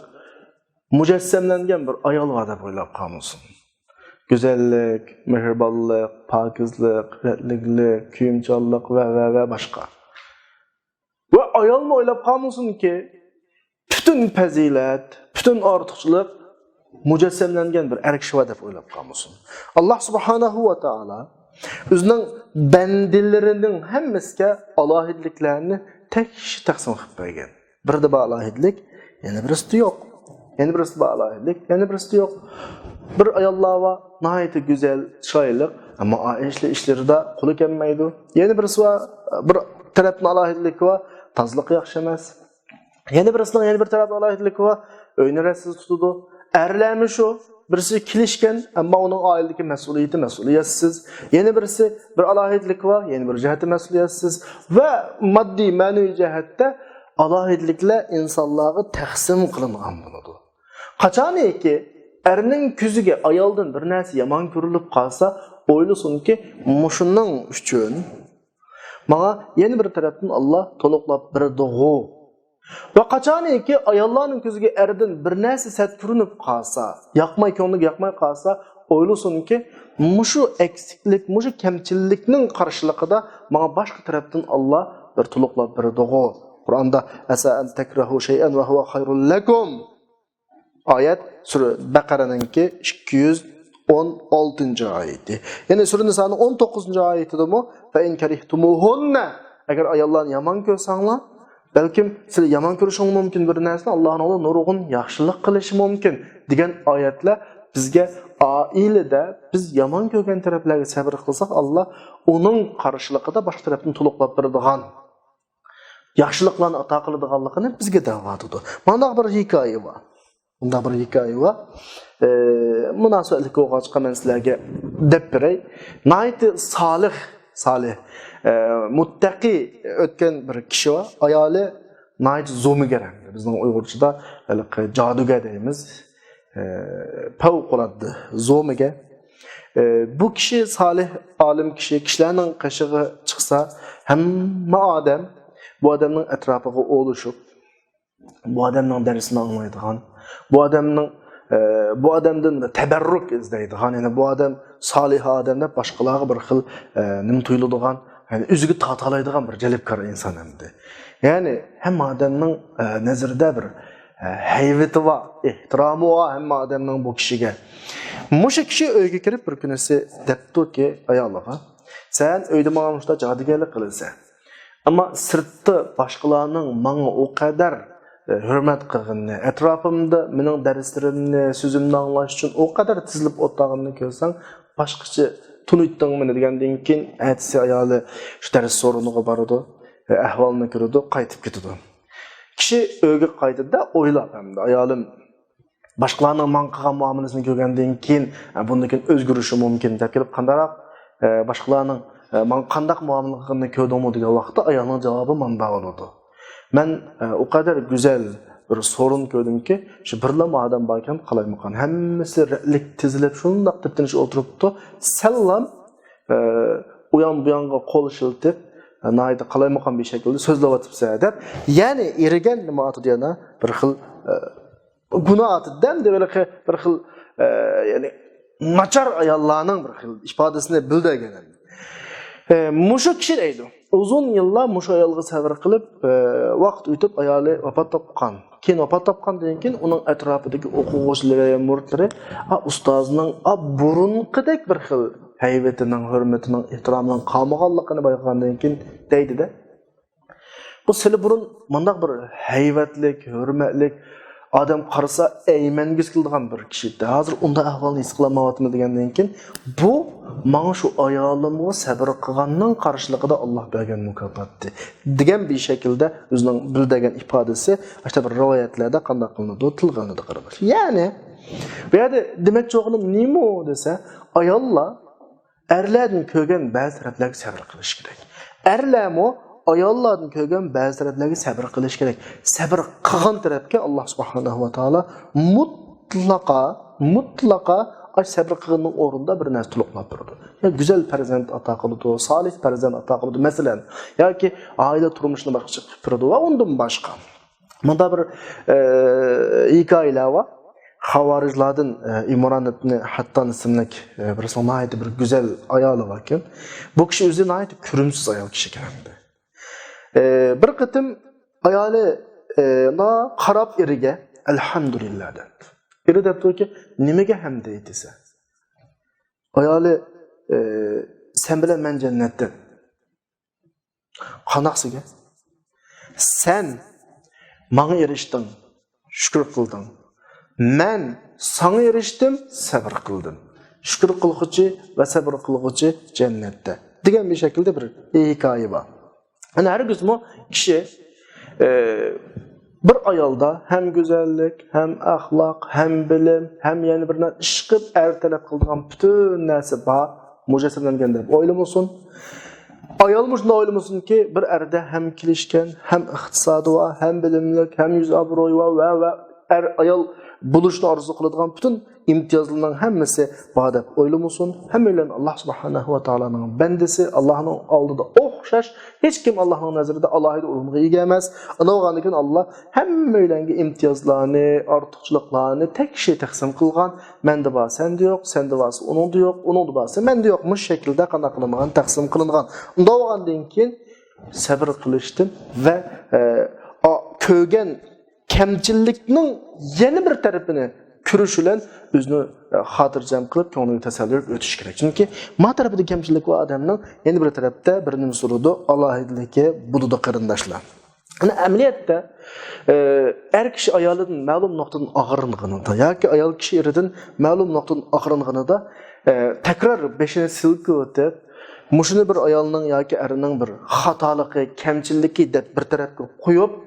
مۇجەسسەملەنگەن بىر ئايال بار دەپ ئويلاپ قالمىسۇن. گۈزەللىك، مېھرىبانلىق، پاكىزلىق، رەتلىكلىك، كۆيۈمچانلىق ۋە، ۋە، ۋە باشقا. ۋە ئايالمۇ ئويلاپ قالمىسۇنكى، پۈتۈن پەزىلەت، پۈتۈن ئارتۇقچىلىق مۇجەسسەملەنگەن بىر ئەر كىشى بار دەپ ئويلاپ قالمىسۇن. ئاللا سۇبھانەھۇ ۋە تائالا ئۆزىنىڭ بەندىلىرىنىڭ ھەممىسىگە ئالاھىدىلىكلەرنى تەكشى تەقسىم قىلىپ بەرگەن. بىرىدە بار ئالاھىدىلىك، يەنە بىرىسىدە يوق. يەنە بىرىسىدە بار ئالاھىدىلىك، يەنە بىرىسىدە يوق. بىر ئاياللار بار، ناھايىتى گۈزەل، چىرايلىق، ئەمما ئائىلە ئىشلىرىدا قولى كەلمەيدۇ. يەنە بىرىسى بار، بىر تەرەپتىن ئالاھىدىلىكى بار، تازىلىقى ياخشى ئەمەس. يەنە بىرىسىنىڭ يەنە بىر تەرەپتىن ئالاھىدىلىكى بار، ئۆينى رەتسىز تۇتىدۇ. ئەرلەرمۇ شۇ، بىرسى كېلىشكەن، ئەمما ئۇنىڭ ئائىلىدىكى مەسئۇلىيىتى مەسئۇلىيەتسىز. يەنە بىرسى بىر ئالاھىدىلىكى بار، يەنە بىر جەھەتتە مەسئۇلىيەتسىز. ۋە ماددىي، مەنىۋى جەھەتتە ئالاھىدىلىكلەر ئىنسانلارغا تەقسىم قىلىنغان بولىدۇ. قاچانكى ئەرنىڭ كۆزىگە ئايالدىن بىر نەرسە يامان كۆرۈلۈپ قالسا، ئويلىسۇنكى، مۇشۇنىڭ ئۈچۈن ماڭا يەنە بىر تەرەپتىن ئاللا تولۇقلاپ بېرىدىغۇ. ۋە قاچانكى ئاياللارنىڭ كۆزىگە ئەردىن بىر نەرسە سەت كۆرۈنۈپ قالسا، ياقماي، كۆڭلىگە ياقماي قالسا، ئويلىسۇنكى، مۇشۇ ئەكسىكلىك، مۇشۇ كەمچىللىكنىڭ قارشىلىقىدا ماڭا باشقا تەرەپتىن ئاللا بىر تولۇقلاپ بېرىدىغۇ. قۇرئاندا، «ئەسا ئەن تەكرەھۇ شەيئەن ۋە ھۇۋە خەيرۇن لەكۇم.» ئايەت سۈرە بەقەرەنىڭكى ئىككى يۈز ئون ئالتىنچى ئايىتى. يەنى سۈرە نىسانىڭ ئون توققۇزىنچى ئايىتىدىمۇ، «فەئىن كەرىھتۇمۇھۇننە»، ئەگەر ئاياللارنى يامان كۆرسەڭلار، بەلكىم سىلەر يامان كۆرۈشۈڭلار مۇمكىن بىر نەرسىنى، ئاللانىڭ ئالدىدا نۇرغۇن ياخشىلىق قىلىشى مۇمكىن، دېگەن ئايەتلەر بىزگە ئائىلىدە بىز يامان كۆرگەن تەرەپلەرگە سەۋر قىلساق، ئاللا ئۇنىڭ قارشىلىقىدا باشقا تەرەپتىن تولۇقلاپ بېرىدىغان ياخشىلىقلارنى ئاتا قىلىدىغانلىقىنى بىزگە دەۋاتىدۇ. مانداق بىر ھېكايە بار. مۇنداق بىر ھېكايە بار. ئە، مۇناسىۋەتلىك بولغاچقا مەن سىلەرگە دەپ بېرەي. ناھايىتى سالىھ، سالىھ، ئە، مۇتتەقى ئۆتكەن بىر كىشى بار. ئايالى ناھايىتى زومىگەر. بىزنىڭ ئۇيغۇرچىدا ھېلىقى جادۇگەر دەيمىز. ئە، پەۋقۇلئاددە زومىگەر. ئە، بۇ كىشى سالىھ، ئالىم كىشى، كىشىلەرنىڭ قېشىغا چىقسا، ھەممە ئادەم بۇ ئادەمنىڭ ئەتراپىغا ئولىشىپ، بۇ ئادەمنىڭ دەرسىنى ئاڭلايدىغان، بۇ ئادەمنىڭ، ئە، بۇ ئادەمدىن تەبەررۇك ئىزدەيدىغان، يەنى بۇ ئادەم سالىھ ئادەم دەپ باشقىلارغا بىر خىل، ئە، نېمە تۇيۇلىدىغان، يەنى ئۆزىگە تارتالايدىغان بىر جەلپكار ئىنسان ئەمدى. يەنى ھەممە ئادەمنىڭ، ئە، نەزىرىدە بىر، ئە، ھەيۋىتى بار، ئېھتىرامى بار ھەممە ئادەمنىڭ بۇ كىشىگە. مۇشۇ كىشى ئۆيگە كىرىپ بىر كۈنىسى دەپتۇكى ئايالىغا، «سەن ئۆيدە ماڭا مۇشۇنداق جادۇگەرلىك قىلىسەن. ئەمما سىرتتا باشقىلارنىڭ ماڭا ئۇ قەدەر، ئە، ھۆرمەت قىلغىنىنى، ئەتراپىمدا مېنىڭ دەرسلىرىمنى، سۆزۈمنى ئاڭلاش ئۈچۈن ئۇ قەدەر تىزىلىپ ئولتۇرغىنىنى كۆرسەڭ، باشقىچە تونۇيتتۇڭ مېنى» دېگەندىن كېيىن، ئەتىسى ئايالى شۇ دەرس سورۇنىغا بارىدۇ، ئە، ئەھۋالنى كۆرىدۇ، قايتىپ كېتىدۇ. كىشى ئۆيگە قايتىدىدا ئويلاپ، ئەمدى ئايالىم باشقىلارنىڭ ماڭا قىلغان مۇئامىلىسىنى كۆرگەندىن كېيىن، ئە، بۇندىن كېيىن ئۆزگىرىشى مۇمكىن دەپ كېلىپ، قانداقراق، ئە، باشقىلارنىڭ، ئە، ماڭا قانداق مۇئامىلە قىلغىنىنى كۆردۈڭمۇ دېگەن ۋاقىتتا ئايالنىڭ جاۋابى مانداق بولىدۇ. مەن، ئە، ئۇ قەدەر گۈزەل بىر سورۇن كۆردۈمكى، شۇ بىرلام ئادەم باركەن، قالايمىقان. ھەممىسى رەتلىك تىزىلىپ، شۇنداق تىپتىنچ ئولتۇرۇپتۇ. سەللام، ئە، ئۇيان بۇيانغا قول شىلتىپ، ئە، ناھايىتى قالايمىقان بىر شەكىلدە سۆزلەۋاتىپسەن دەپ، يەنى ئېرىگەن نېمە ئاتىدۇ يەنە بىر خىل، ئە، گۇناھ ئاتىدۇ دەمدى، بىر خىل، بىر خىل، ئە، يەنى ناچار ئاياللارنىڭ بىر خىل ئىپادىسىنى بىلدۈرگەن. ئە، مۇشۇ كىشى دەيدۇ، ئۇزۇن يىللار مۇشۇ ئايالغا سەۋر قىلىپ، ئە، ۋاقىت ئۆتۈپ ئايالى ۋاپات تاپقان. كېيىن ۋاپات تاپقاندىن كېيىن ئۇنىڭ ئەتراپىدىكى ئوقۇغۇچىلىرى، مۇرىتلىرى، «ئا، ئۇستازنىڭ، ئا، بۇرۇنقىدەك بىر خىل ھەيۋىتىنىڭ، ھۆرمىتىنىڭ، ئېھتىرامىنىڭ قالمىغانلىقىنى بايقىغاندىن كېيىن» دەيدۇ-دە. بۇ سىلى بۇرۇن مۇنداق بىر ھەيۋەتلىك، ھۆرمەتلىك، ئادەم قارىسا ئەيمەنگۈسى كېلىدىغان بىر كىشى ئىدى. ھازىر ئۇنداق ئەھۋالنى ھېس قىلالمايۋاتىمەن دېگەندىن كېيىن، بۇ ماڭا شۇ ئايالىمغا سەۋر قىلغاننىڭ قارشىلىقىدا ئاللاھ بەرگەن مۇكاپاتتى دېگەن بىر شەكىلدە ئۆزىنىڭ بىلدۈرگەن ئىپادىسى ئاشۇنداق بىر رىۋايەتلەردە قانداق قىلىنىدۇ، تىلغا ئېلىنىدۇ، قېرىنداشلار. يەنى بۇ يەردە دېمەكچى بولغىنىم نېمە دېسە، ئاياللار ئەرلەردىن كۆرگەن بەزى تەرەپلەرگە سەۋر قىلىش كېرەك. ئەرلەرمۇ ئاياللاردىن كۆرگەن بەزى تەرەپلەرگە سەۋر قىلىش كېرەك. سەۋر قىلغان تەرەپكە ئاللاھ سۇبھانەھۇ ۋە تائالا مۇتلەقا، مۇتلەقا ئاشۇ سەۋر قىلغاننىڭ ئورنىدا بىر نەرسە تولۇقلاپ بېرىدۇ. يا گۈزەل پەرزەنت ئاتا قىلىدۇ، سالىھ پەرزەنت ئاتا قىلىدۇ. مەسىلەن، ياكى ئائىلە تۇرمۇشىنى باشقىچە قىلىپ بېرىدۇ ۋە ئۇندىن باشقا. مۇندا بىر، ئە، ھېكايىلەر بار. خاۋارىجلاردىن، ئە، ئىمران ئىبنى ھەتتان ئىسىملىك، ئە، بىرسىنىڭ ناھايىتى بىر گۈزەل ئايالى باركەن. بۇ كىشى ئۆزى ناھايىتى كۆرۈمسىز ئايال كىشىكەن ئەمدى. ئە، بىر قېتىم ئايالى، ئە، نا-، قاراپ ئېرىگە «ئەلھەمدۇلىللا» دەپتۇ. ئېرى دەپتۇكى، «نېمىگە ھەمدە ئېيتىسەن؟» ئايالى، ئە، «سەن بىلەن مەن جەننەتتە.» قانداق سىزگە؟ سەن ماڭا ئېرىشتىڭ، شۈكۈر قىلدىڭ. مەن ساڭا ئېرىشتىم، سەۋر قىلدىم. شۈكۈر قىلغۇچى ۋە سەۋر قىلغۇچى جەننەتتە. دېگەن بىر شەكىلدە بىر ھېكايە بار. يەنى ھەرگىزمۇ كىشى، ئى، بىر ئايالدا ھەم گۈزەللىك، ھەم ئەخلاق، ھەم بىلىم، ھەم يەنە بىر نەرسە ئىشقىپ ئەر تەلەپ قىلىدىغان پۈتۈن نەرسە بار، مۇجەسسەملەنگەن دەپ ئويلىمىسۇن. ئايالمۇ شۇنداق ئويلىمىسۇنكى، بىر ئەردە ھەم كېلىشكەن، ھەم ئىقتىسادى بار، ھەم بىلىملىك، ھەم يۈز ئابرۇيى بار ۋە، ۋە ئەر ئايال بولۇشنى ئارزۇ قىلىدىغان پۈتۈن ئىمتىيازلارنىڭ ھەممىسى بار دەپ ئويلىمىسۇن. ھەممەيلەن ئاللاھ سۇبھانەھۇ ۋە تائالانىڭ بەندىسى، ئاللاھنىڭ ئالدىدا ئوخشاش، ھېچكىم ئاللاھنىڭ نەزىرىدە ئالاھىدە ئورۇنغا ئىگە ئەمەس. ئۇنداق بولغاندىكىن ئاللاھ ھەممەيلەنگە ئىمتىيازلارنى، ئارتۇقچىلىقلارنى تەڭشى تەقسىم قىلغان. مەندە بار، سەندە يوق، سەندە بارسا ئۇنىڭدا يوق، ئۇنىڭدا بارسا مەندە يوق. مۇشۇ شەكىلدە قانداق قىلىنغان، تەقسىم قىلىنغان. ئۇنداق بولغاندىن كېيىن سەۋر قىلىشتىن ۋە، ئە، ئا، كۆرگەن كەمچىللىكنىڭ يەنە بىر تەرىپىنى كۆرۈش بىلەن ئۆزىنى، ئە، خاتىرجەم قىلىپ، كۆڭلىگە تەسەللى بېرىپ ئۆتۈش كېرەك. چۈنكى ما تەرىپىدە كەمچىللىك بار ئادەمنىڭ يەنە بىر تەرەپتە بىر نېمىسى بولىدۇ، ئالاھىدىلىكى بولىدۇ، قېرىنداشلار. ئەمدى ئەمەلىيەتتە، ئە، ئەر كىشى ئايالىدىن مەلۇم نۇقتىدىن ئاغرىنغىنىدا ياكى ئايال كىشى ئېرىدىن مەلۇم نۇقتىدىن ئاغرىنغىنىدا، ئە، تەكرار بېشىنى سىلكىۋېتىپ، مۇشۇنى بىر ئايالنىڭ ياكى ئەرنىڭ بىر خاتالىقى، كەمچىلىكى دەپ بىر تەرەپكە قويۇپ،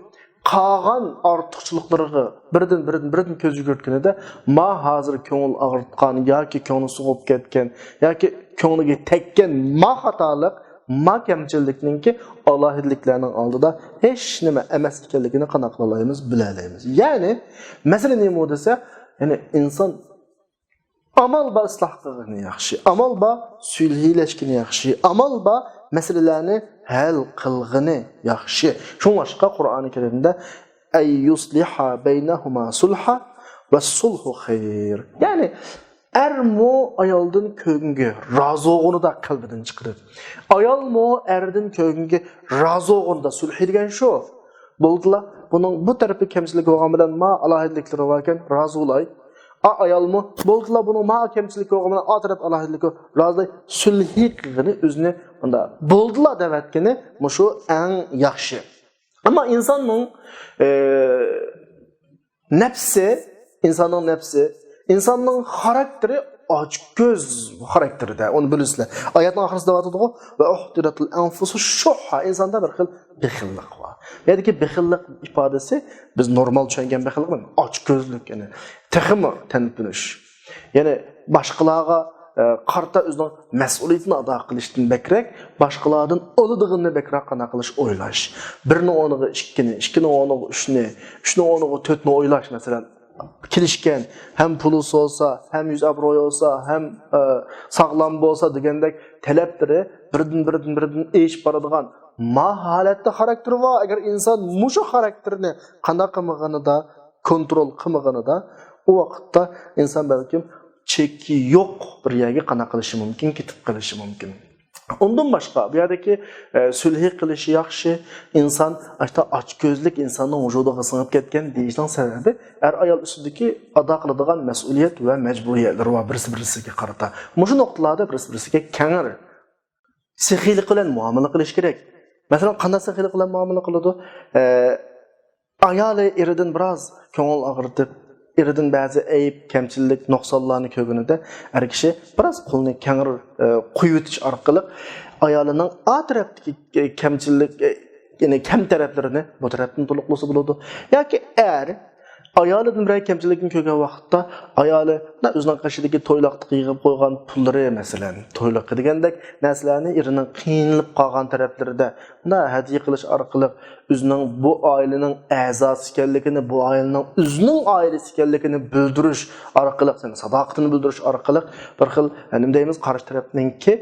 قالغان ئارتۇقچىلىقلىرىغا بىردىن، بىردىن، بىردىن كۆز يۈگۈرتكىنىدە، ما ھازىر كۆڭۈل ئاغرىتقان ياكى كۆڭلى سوغۇپ كەتكەن ياكى كۆڭلىگە تەگكەن ما خاتالىق، ما كەمچىللىكنىڭكى ئالاھىدىلىكلەرنىڭ ئالدىدا ھېچ نېمە ئەمەس ئىكەنلىكىنى قانداق قىلالايمىز، بىلەلەيمىز. يەنى مەسىلە نېمە دېسە، يەنى ئىنسان ئامال بار ئىسلاھ قىلغىنى ياخشى، ئامال بار سۈلھىلەشكىنى ياخشى، ئامال بار مەسىلىلەرنى ھەل قىلغىنى ياخشى. شۇڭلاشقا قۇرئانى كەرىمدە «ئەن يۇسلىھا بەينەھۇما سۇلھا ۋە سۇلھۇ خەير». يەنى ئەرمۇ ئايالدىن كۆرگىنىگە رازى بولغىنىدا قەلبىدىن چىقىرىپ، ئايالمۇ ئەردىن كۆرگىنىگە رازى بولغىنىدا سۈلھى دېگەن شۇ. بولدىلا، بۇنىڭ بۇ تەرىپى كەمچىلىك بولغان بىلەن ما ئالاھىدىلىكلىرى باركەن، رازى بولاي. ئا، ئايالمۇ، بولدىلا، بۇنىڭ ما كەمچىلىكى بولغان بىلەن ئا تەرەپ ئالاھىدىلىكى، رازى بولاي. سۈلھى قىلغىنى ئۆزىنى مۇندا بولدىلا دەۋەتكىنى مۇشۇ ئەڭ ياخشى. ئەمما ئىنساننىڭ، ئى، نەپسى، ئىنساننىڭ نەپسى، ئىنساننىڭ خاراكتېرى ئاچكۆز خاراكتېرىدە، ئۇنى بىلىسىلەر. ئايەتنىڭ ئاخىرىسىدا دەۋاتىدىغۇ، «ۋە ئۇھدىرەتىل ئەنفۇسۇ شۇھھا»، ئىنساندا بىر خىل بېخىللىق بار. بۇ يەردىكى بېخىللىق ئىپادىسى بىز نورمال چۈشەنگەن بېخىللىق ئەمەس، ئاچكۆزلۈك، يەنى تېخىمۇ تەنتىنىش. يەنى باشقىلارغا، ئە، قارىتا ئۆزىنىڭ مەسئۇلىيىتىنى ئادا قىلىشتىن بەكرەك، باشقىلاردىن ئالىدىغىنىنى بەكرەك قانداق قىلىش ئويلاش. بىرنىڭ ئورنىغا ئىككىنى، ئىككىنىڭ ئورنىغا ئۈچنى، ئۈچنىڭ ئورنىغا تۆتنى ئويلاش، مەسىلەن. كېلىشكەن، ھەم پۇلى بولسا، ھەم يۈز ئابرۇيى بولسا، ھەم، ئە، ساغلام بولسا دېگەندەك تەلەپلىرى بىردىن، بىردىن، بىردىن ئېشىپ بارىدىغان ما ھالەتتە خاراكتېرى بار. ئەگەر ئىنسان مۇشۇ خاراكتېرنى قانداق قىلمىغىنىدا، كونترول قىلمىغىنىدا، ئۇ ۋاقىتتا ئىنسان بەلكىم چېكى يوق بىر يەرگە قانداق قىلىشى مۇمكىن، كېتىپ قېلىشى مۇمكىن. ئۇندىن باشقا، بۇ يەردىكى، ئە، سۈلھى قىلىشى ياخشى، ئىنسان ئاشتا ئاچكۆزلۈك ئىنساننىڭ ۋۇجۇدىغا سىڭىپ كەتكەن دېيىشنىڭ سەۋەبى، ئەر-ئايال ئۈستىدىكى ئادا قىلىدىغان مەسئۇلىيەت ۋە مەجبۇرىيەتلىرى بار بىرسى-بىرسىگە قارىتا. مۇشۇ نۇقتىلاردا بىرسى-بىرسىگە كەڭرى، سېخىيلىق بىلەن مۇئامىلە قىلىش كېرەك. مەسىلەن، قانداق سېخىيلىق بىلەن مۇئامىلە قىلىدۇ؟ ئە، ئايالى ئېرىدىن بىراز كۆڭۈل ئاغرىتىپ، ئېرىدىن بەزى ئەيىب، كەمچىلىك، نۇقسانلارنى كۆرگىنىدە، ئەر كىشى بىراز قولىنى كەڭرى، ئە، قويۇۋېتىش ئارقىلىق ئايالىنىڭ ئا تەرەپتىكى، ئە، كەمچىلىك، ئە، يەنى كەم تەرەپلىرىنى بۇ تەرەپتىن تولۇقلىسا بولىدۇ. ياكى ئەر ئايالىدىن بىرەر كەمچىلىكنى كۆرگەن ۋاقىتتا، ئايالى مۇنداق ئۆزىنىڭ قېشىدىكى تويلاقلىققا يىغىپ قويغان پۇللىرى، مەسىلەن، تويلاققا دېگەندەك نەرسىلەرنى ئېرىنىڭ قىينىلىپ قالغان تەرەپلىرىدە مۇنداق ھەدىيە قىلىش ئارقىلىق، ئۆزىنىڭ بۇ ئائىلىنىڭ ئەزاسى ئىكەنلىكىنى، بۇ ئائىلىنىڭ ئۆزىنىڭ ئائىلىسى ئىكەنلىكىنى بىلدۈرۈش ئارقىلىق، يەنى ساداقىتىنى بىلدۈرۈش ئارقىلىق بىر خىل، نېمە دەيمىز، قارشى تەرەپنىڭكى